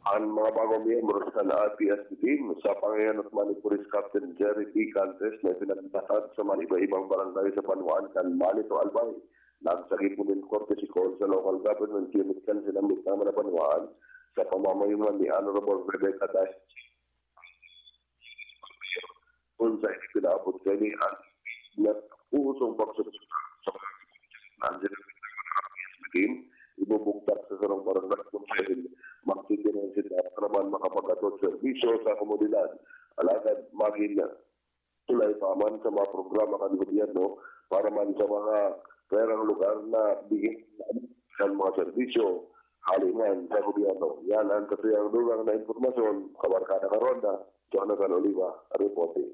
An mga bagong miyembro kan R P S team, sa pangayon ni Police Captain Jerry P. Cantes, na ipinagtatag sa mga iba-ibang barangay sa banwaan kan Manito, Albay, nagsagip nin courtesy call sa local government unit kan sinambit na mga banwaan sa pamamayuman ni Honorable Rebecca Dias. Kun sa ipinaabot kaini an nag-usong pagsusuporta sa mga team, ibubugtak sa sarong barangay konsehal, magtitirahan sila para man makapag-atod serbisyo sa komunidad. Alagad magin tulay pa man sa mga programa kan gobyerno para man sa mga perang lugar na bigyan ng mga serbisyo hali man sa gobyerno. Yan ang kasuyang dugang na impormasyon, Kabarkada Karonda, Jonathan Oliva, reporting.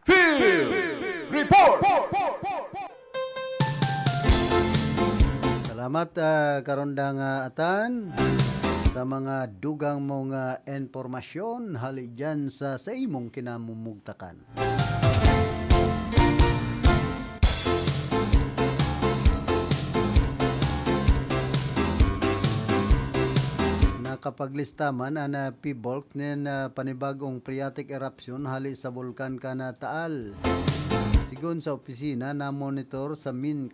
Field Report! Salamat, ah, Karondang, ah, Atan, sa mga dugang mong, ah, impormasyon hali dyan sa, sa imong kinamumugtakan. Nakapaglista man an, ah, PHIVOLCS nin, ah, panibagong phreatic eruption hali sa bulkan kan, ah, Taal. Sigon sa opisina, namonitor sa main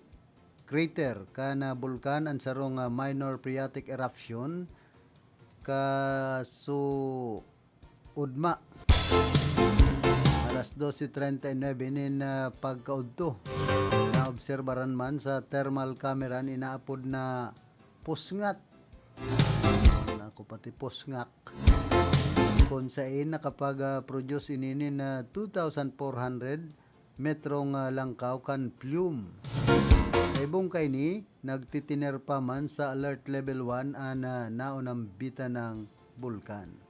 crater kan, ah, bulkan an sarong, ah, minor phreatic eruption kasuodma. Alas dose treinta y nuebe nin, ah, pagkaudto, naobserbaran man sa thermal camera an inaapod na pusngat. Naku, pati pusngak. Kun sain nakapag, ah, produce ini nin, ah, two thousand four hundred Metrong, ah, Langkaw kan Plume. Sa ibong kaini, nagtitiner pa man sa Alert Level one an, ah, naunang bitanang bulkan.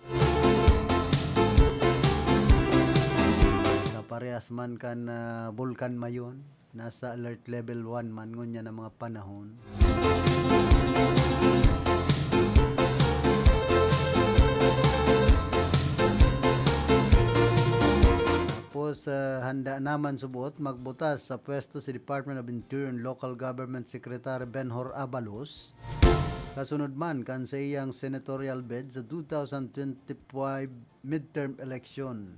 Kaparehas man kan, ah, Bulkan Mayon, nasa Alert Level one man ngunyan an mga panahon. Tapos, ah, handa naman subot magbutas sa pwesto si Department of Interior and Local Government Secretary Benhur Abalos, kasunod man kan saiyang senatorial bid sa two thousand twenty-five midterm election.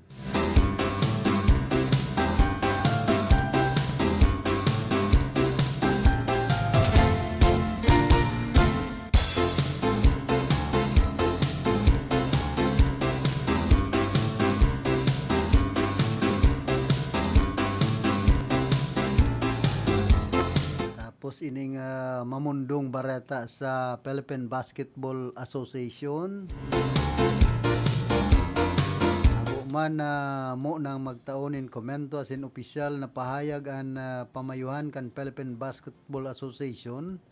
Tapos ining, ah, mamundong bareta sa Philippine Basketball Association. Habo man na mo nang magtao nin komento asin opisyal na pahayag an, ah, pamayuhan kan Philippine Basketball Association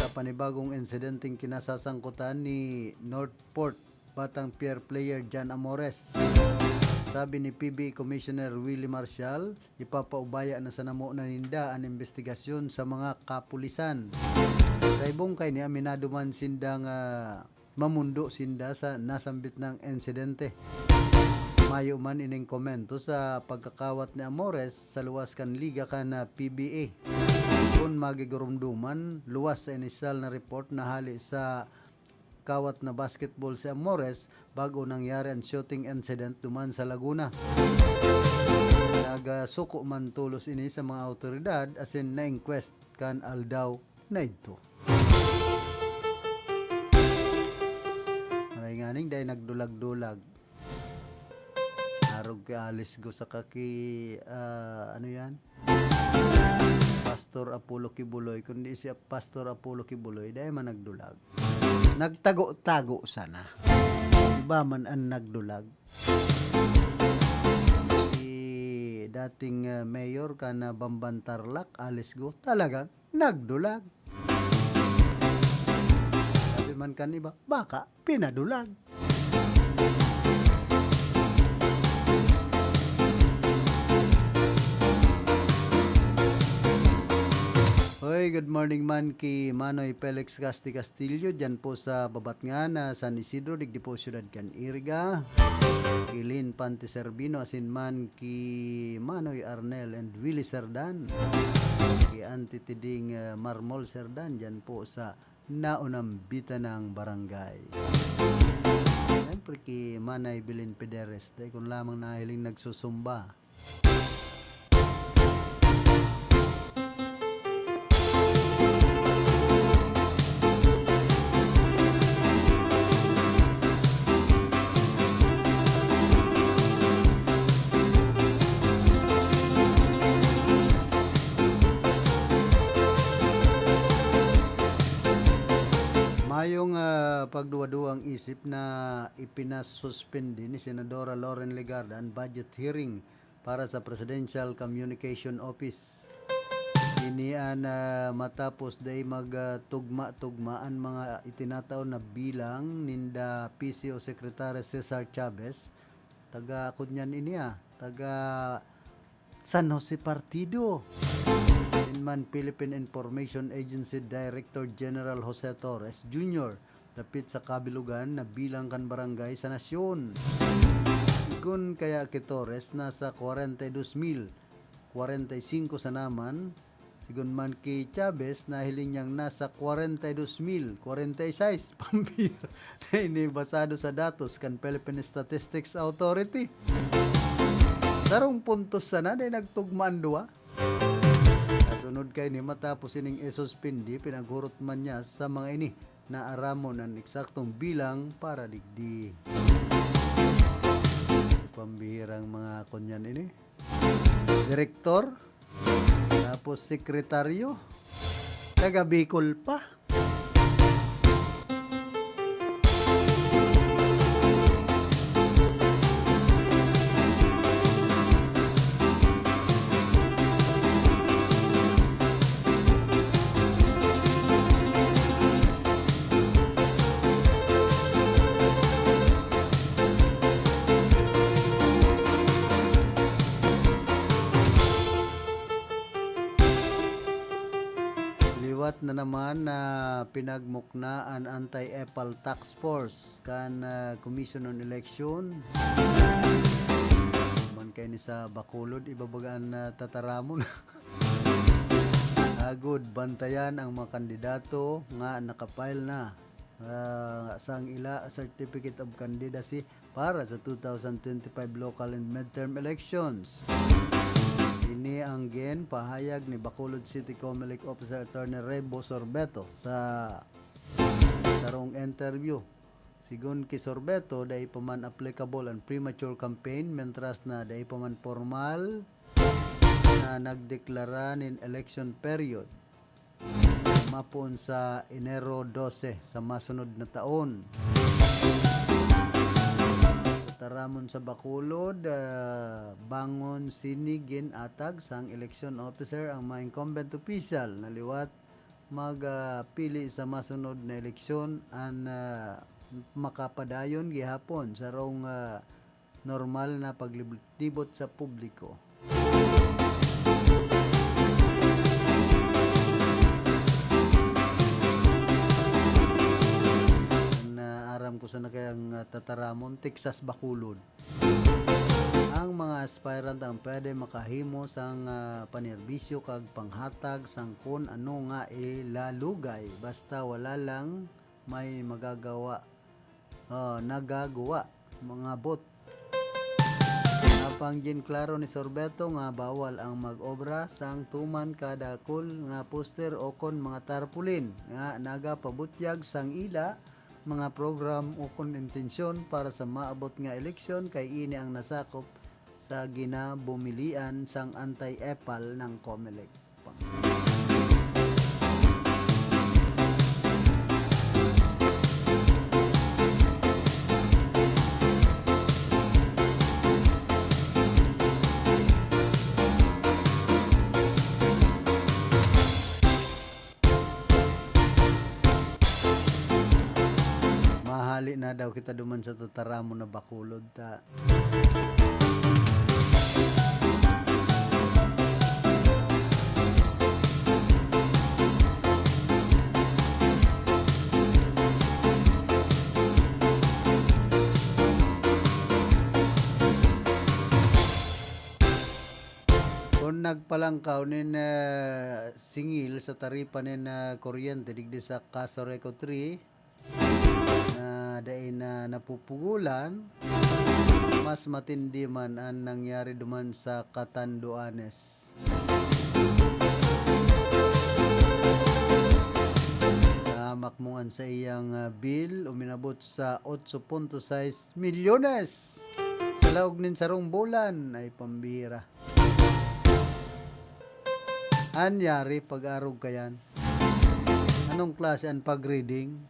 sa panibagong insidenteng kinasasangkutan ni Northport Batang Pier player Jan Amores. Sabi ni P B A Commissioner Willie Marcial, ipapaubaya na sana mo na ninda an imbestigasyon sa mga kapulisan. Sa ibong kaini, aminado man sindang, ah, mamundo sinda sa nasambit na insidente. Mayo man ining komento sa pagkakawat ni Amores sa luwas kan liga kan, ah, P B A. Kun magigurumduman, luwas sa inisyal na report na hale sa kawat na basketball si Amores bago nangyari an shooting incident duman sa Laguna. Nagasuko man tolos ini sa mga awtoridad asin na-inquest kan aldaw na idto. Maray nganing dai nagdulag-dulag. Arog ki Alice Go saka ki, ah, ano yan? Pastor Apollo Kibuloy. Kundi si Pastor Apollo Kibuloy, dai man nagdulag. Nagtago-tago sana. Iba man ang nagdulag. Si dating, ah, mayor kan, ah, Bamban Tarlac, Alice Go, talagang nagdulag. Sabi man kan iba, baka pinadulag. Hoy, good morning man ki Manoy Felix Casti Castillo, dyan po sa Babatngan, ah, San Isidro, digdi po siyudad kan Iriga. Ki Lynn Pantiserbino, asin man ki Manoy Arnel and Willie Serdan. Ki Auntie Tiding, ah, Marmol Serdan, dyan po sa naunang bitanang barangay. Siyempre, ki Manay Belen Pederes, dai kun lamang nahiling nagsusumba. Mayong, ah, pagduwa-duwang isip na ipinasuspindi ni Senadora Loren Legarda an budget hearing para sa Presidential Communication Office. Ini an, ah, matapos dai mag, ah, tugma-tugma an mga itinatao na bilang ninda P C O Secretary Cesar Chavez, taga Cunyan ini, ah, taga San Jose Partido. Asin man Philippine Information Agency Director General Jose Torres Junior dapit sa kabilugan na bilang kan barangay sa nasyon. Sigon kaya ki Torres, nasa kwarenta y dos mil, kwarenta y singko sana man. Sigon man ki Chavez, nahiling niyang nasa kwarenta y dos mil, kwarenta y sais, pambira. Na ini basado sa datos kan Philippine Statistics Authority. Sarong puntos sana, dai nagtugma an duwa. Kasunod kaini, matapos ining isuspindi, pinaghurot man niya sa mga ini na aramon an eksaktong bilang para digdi. Pambihirang mga kunyan ini. Direktor, tapos sekretaryo, taga Bicol pa. na naman na pinagmukna an Anti-Epal Task Force kan, ah, Commission on Election. Man kaini sa Bacolod, iba baga an, ah, tataramon. Agod, bantayan ang mga kandidato nga nakapile na, ah, sang ila Certificate of Candidacy para sa two thousand twenty-five local and midterm elections. Ini ang ginpahayag ni Bacolod City Comelec Officer Attorney Rebo Sorbeto sa sarong interview. Sigon ki Sorbeto, dai pa man applicable ang premature campaign, mentras na dai pa man pormal na nagdeklara nin election period mapoon sa Enero dose sa masunod na taon. Tataramon sa Bacolod, ah, bangon sining ginatag sang election officer ang mga incumbent official na liwat mag, ah, pili sa masunod na eleksyon an, ah, makapadayon gihapon sarong, ah, normal na paglibot-libot sa publiko. Naaram ko sana kayang, ah, tataramon, Texas Bacolod. Ang mga aspirant ang pwede makahimo sang, ah, panerbisyo kag panghatag sang kun ano nga ilalugay, basta wala lang may magagawa, ah, nagagawa, mga bot. Napangginklaro ni Sorbeto nga bawal ang mag-obra sang tuman kadakul nga poster o kon mga tarpaulin nga nagapabutyag sang ila mga program o kon intensyon para sa maabot nga eleksyon, kay ini ang nasakop sa ginabumilian sang Anti-Epal ng Comelec. Mahali na daw kita duman sa tataramon na Bacolod ta. Kung nagpalangkaw nin, ah, singil sa taripa nin, ah, kuryente digdi sa Casureco three, na dai na napupugulan, mas matindi man an nangyari duman sa Catanduanes. Nahamak mo an saiyang, ah, bill, uminabot sa otso punto sais milyones sa laog nin sarong bulan. Ay, pambira. An yari pag-arog kayan? Anong klase an pag-reading?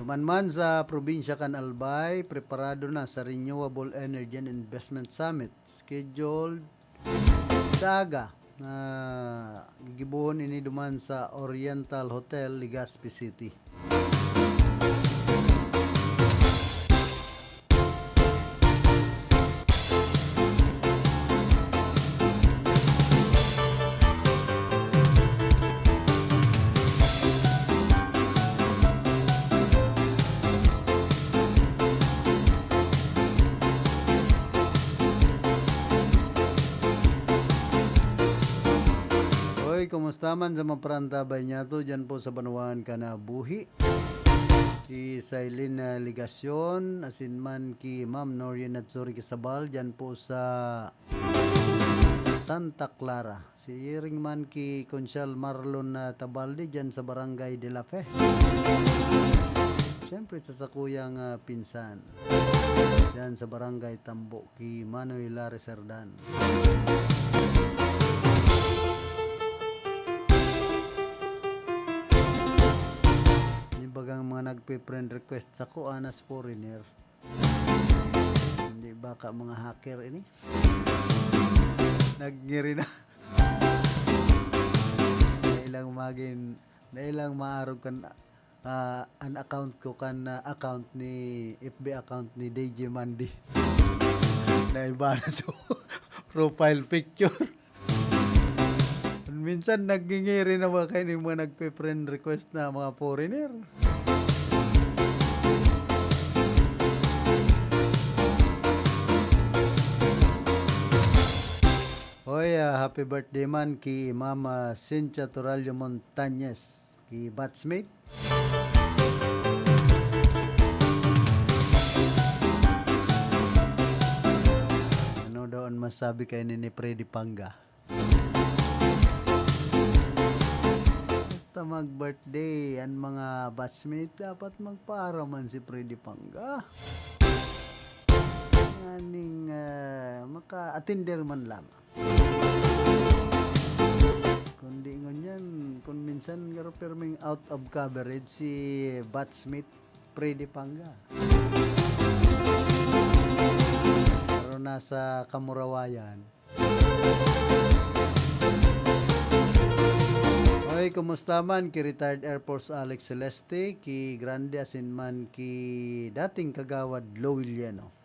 Duman man sa probinsya kan Albay, preparado na sa Renewable Energy and Investment Summit, scheduled sa aga, na gigibohon ini duman sa Oriental Hotel, Legazpi City. Oy, kumusta man sa mga parantabay niyato dyan po sa banwaan ka na buhi? Ki Sailin, ah, Legacion, asin man ki Ma'am Norien Natsuri Quisabal dyan po sa Santa Clara. Siring man ki Konsyal Marlon, ah, Tabalde dyan sa Barangay de la Fe. Siyempre sa sakuyang, ah, pinsan dyan sa Barangay Tambo, ki Manoy Larry Serdan. Yung bagang mga nagpe-friend request sa kuan as foreigner. Hindi ba ka mga hacker ini? Nagngiri na. Dai lang magin, dai lang maarog kan Ah, an account ko kan, ah, account ni, F B account ni D J Mandy. Naiba na sa profile picture. Minsan nagngingiri na ba kayo ng mga nagpe-friend request na mga foreigner? Hoy, ah, happy birthday man ki Mama Cynthia Torallo Montañez, ki batchmate. Ano daw an masabi kaini ni Freddy Panga? Basta mag-birthday an mga batchmate, dapat magpaaraman si Freddy Panga. Nganing, ah, maka-attender man lamang. Kundi ngunyan, kun minsan garo pirming out of coverage si batchmate Freddy Panga. Pero nasa kamurawayan. Oy, kumusta man ki retired Air Force Alex Celeste, ki Grande asin man ki dating kagawad Lowell Yeno?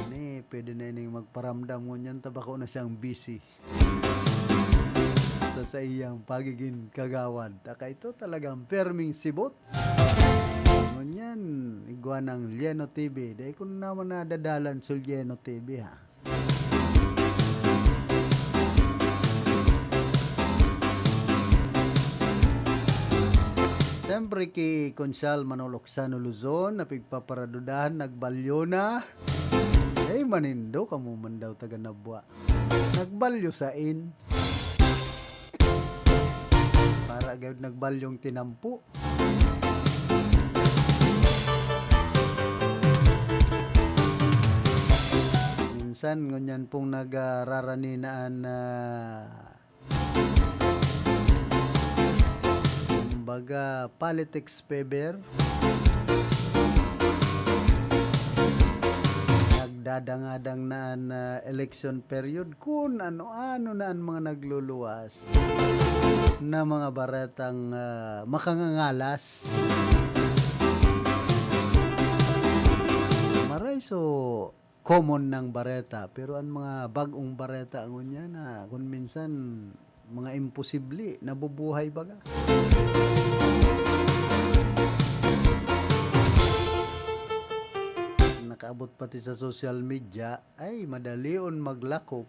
Ni, pwede na ining magparamdam ngunyan ta bako na siyang busy sa saiyang pagiging kagawad. Taka ito talagang perming sibot. Ngunyan, igwa ng Lieno T V. Dahil ko naman nadadalan sa Lieno T V, ha. Siyempre, ki Konsehal Manolo Xano Luzon, na pigpaparadudahan, nagbalyo na. Ay, manindo kamo man daw taga Nabua. Nagbalyo sa in. Para gayud nagbalyong tinampo. Minsan, ngunyan pong nagrarani na an, ah, kumbaga, politics fever. Nagdadangadang na an, ah, election period. Kun ano-ano na an mga nagluluwas na mga baretang, ah, makangangalas. Maray so common nang bareta, pero an mga bag-ong bareta ngunyan na kun minsan mga imposible, nabubuhay baga. Nakaabot pati sa social media, ay madalion maglakop.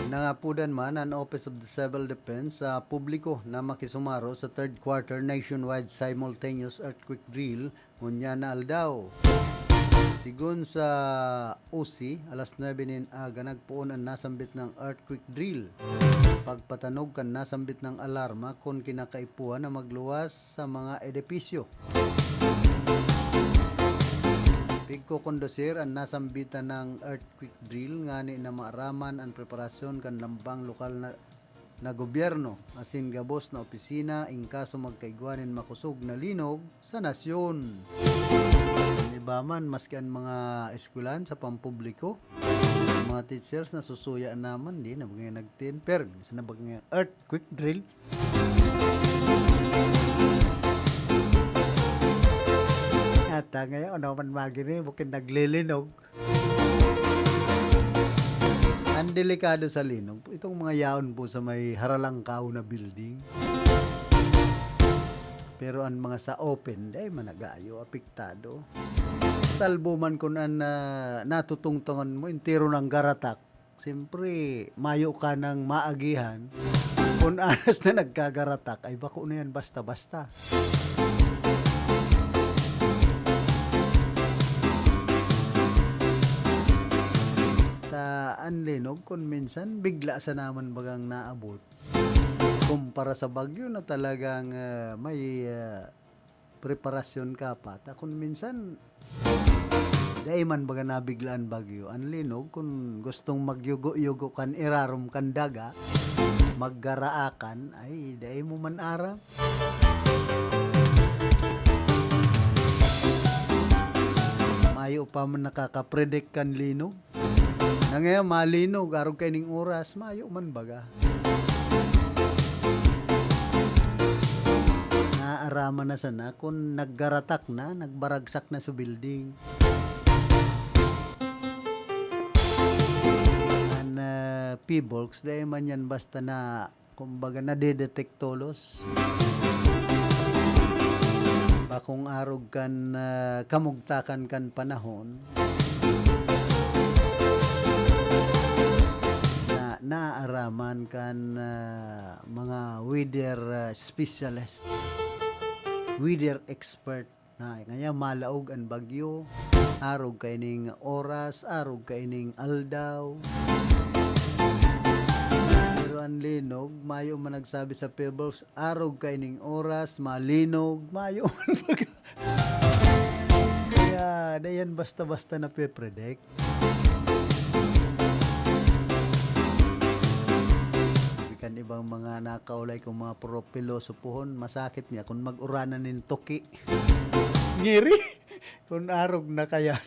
Nangapudan man an Office of the Civil Defense sa publiko na makisumaro sa third quarter nationwide simultaneous earthquake drill ngunyan na aldaw. Sigon sa O C, alas nuebe nin aga nagpoon an nasambit na earthquake drill. Pagpatanog kan nasambit na alarma kun kinakaipuhan na magluwas sa mga edipisyo. Pigkokondusir an nasambitan na earthquake drill ngani na maaraman an preparasyon kan lambang lokal na na gobyerno, asin gabos na opisina in kaso magkaigwa nin makosog na linog sa nasyon. An iba man, maski an mga eskwelahan sa pampubliko, mga teachers nasusuya na man, di na ba ngayon nag-tin, pero minsan na ba ngayon earthquake drill? At, ah, ngayon, ano man magini, bukin naglilinog. Ang delikado sa linog, itong mga yaon po sa may haralangkaw na building. Pero ang mga sa open, dai man nag-aayo, apektado. Salbo man kun an, ah, natutungtongan mo, entero ng garatak. Siyempre, mayo ka nang maagihan. Kun anas na nagkagaratak, ay bako na yan basta-basta. Sa an linog, kun minsan, bigla sa naman bagang naabot. Kumpara sa bagyo na talagang, ah, may, ah, preparasyon ka pa. Ta kun minsan, dai man baga nabiglaan bagyo. An linog, kun gustong magyugo-yugo kan irarom kan daga, maggaraakan, ay, dai mo man aram. Mayo pa man nakaka-predict kan linog. Na ngayon, malinog, arog kaining oras, mayo man baga. Naaraman na sana kun naggaratak na, nagbaragsak na sa building. An, ah, P-Bolx, dai man yan basta na, kumbaga, nadedetect tolos. Bakong arog kan, ah, kamugtakan kan panahon, na naaaraman kan, ah, mga weather, ah, specialist, weather expert. Na, kaya malaog an bagyo, arog kaining oras, arog kaining aldaw. Pero an linog, mayo man nagsabi sa P-Bolx, arog kaining oras, malinog, mayo man pag-, kaya, dai yan basta-basta nape-predict. Kan ibang mga nakaulay kong mga pro-, pilosopohon, masakit niya kun mag-uranan nin tuki. Ngiri, kun arog na kayan.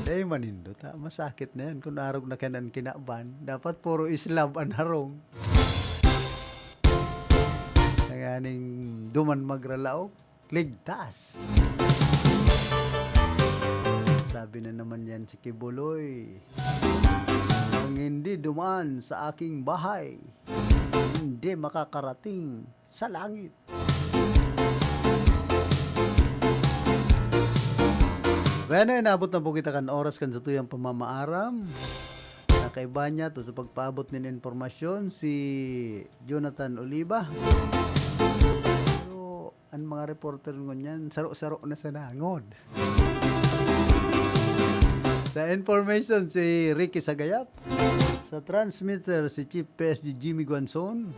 Dai manindot, ha? Masakit na yan kun arog na kayan an kinaban. Dapat puro islab an harong. Tanganing duman magralaog, ligtas. Sabi na naman yan si Kibuloy, "Ang hindi dumaan sa aking bahay, hindi makakarating sa langit." Bueno, inabot na po kita kan oras kan satuyang pamamaaram. Nakaiba niya to sa pagpaabot nin impormasyon si Jonathan Oliva. Pero an mga reporter ngunyan, saro-saro na sa nangod. Sa information, si Ricky Sagayap. Sa transmitter, si Chief P S G Jimmy Guanzon.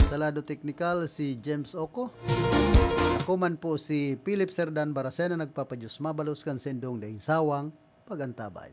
Sa lado teknikal, si James Oco. Ako man po si Philip Serdan Baracena, nagpapadiyos mabalos kan sendong daing sawang pag-antabay.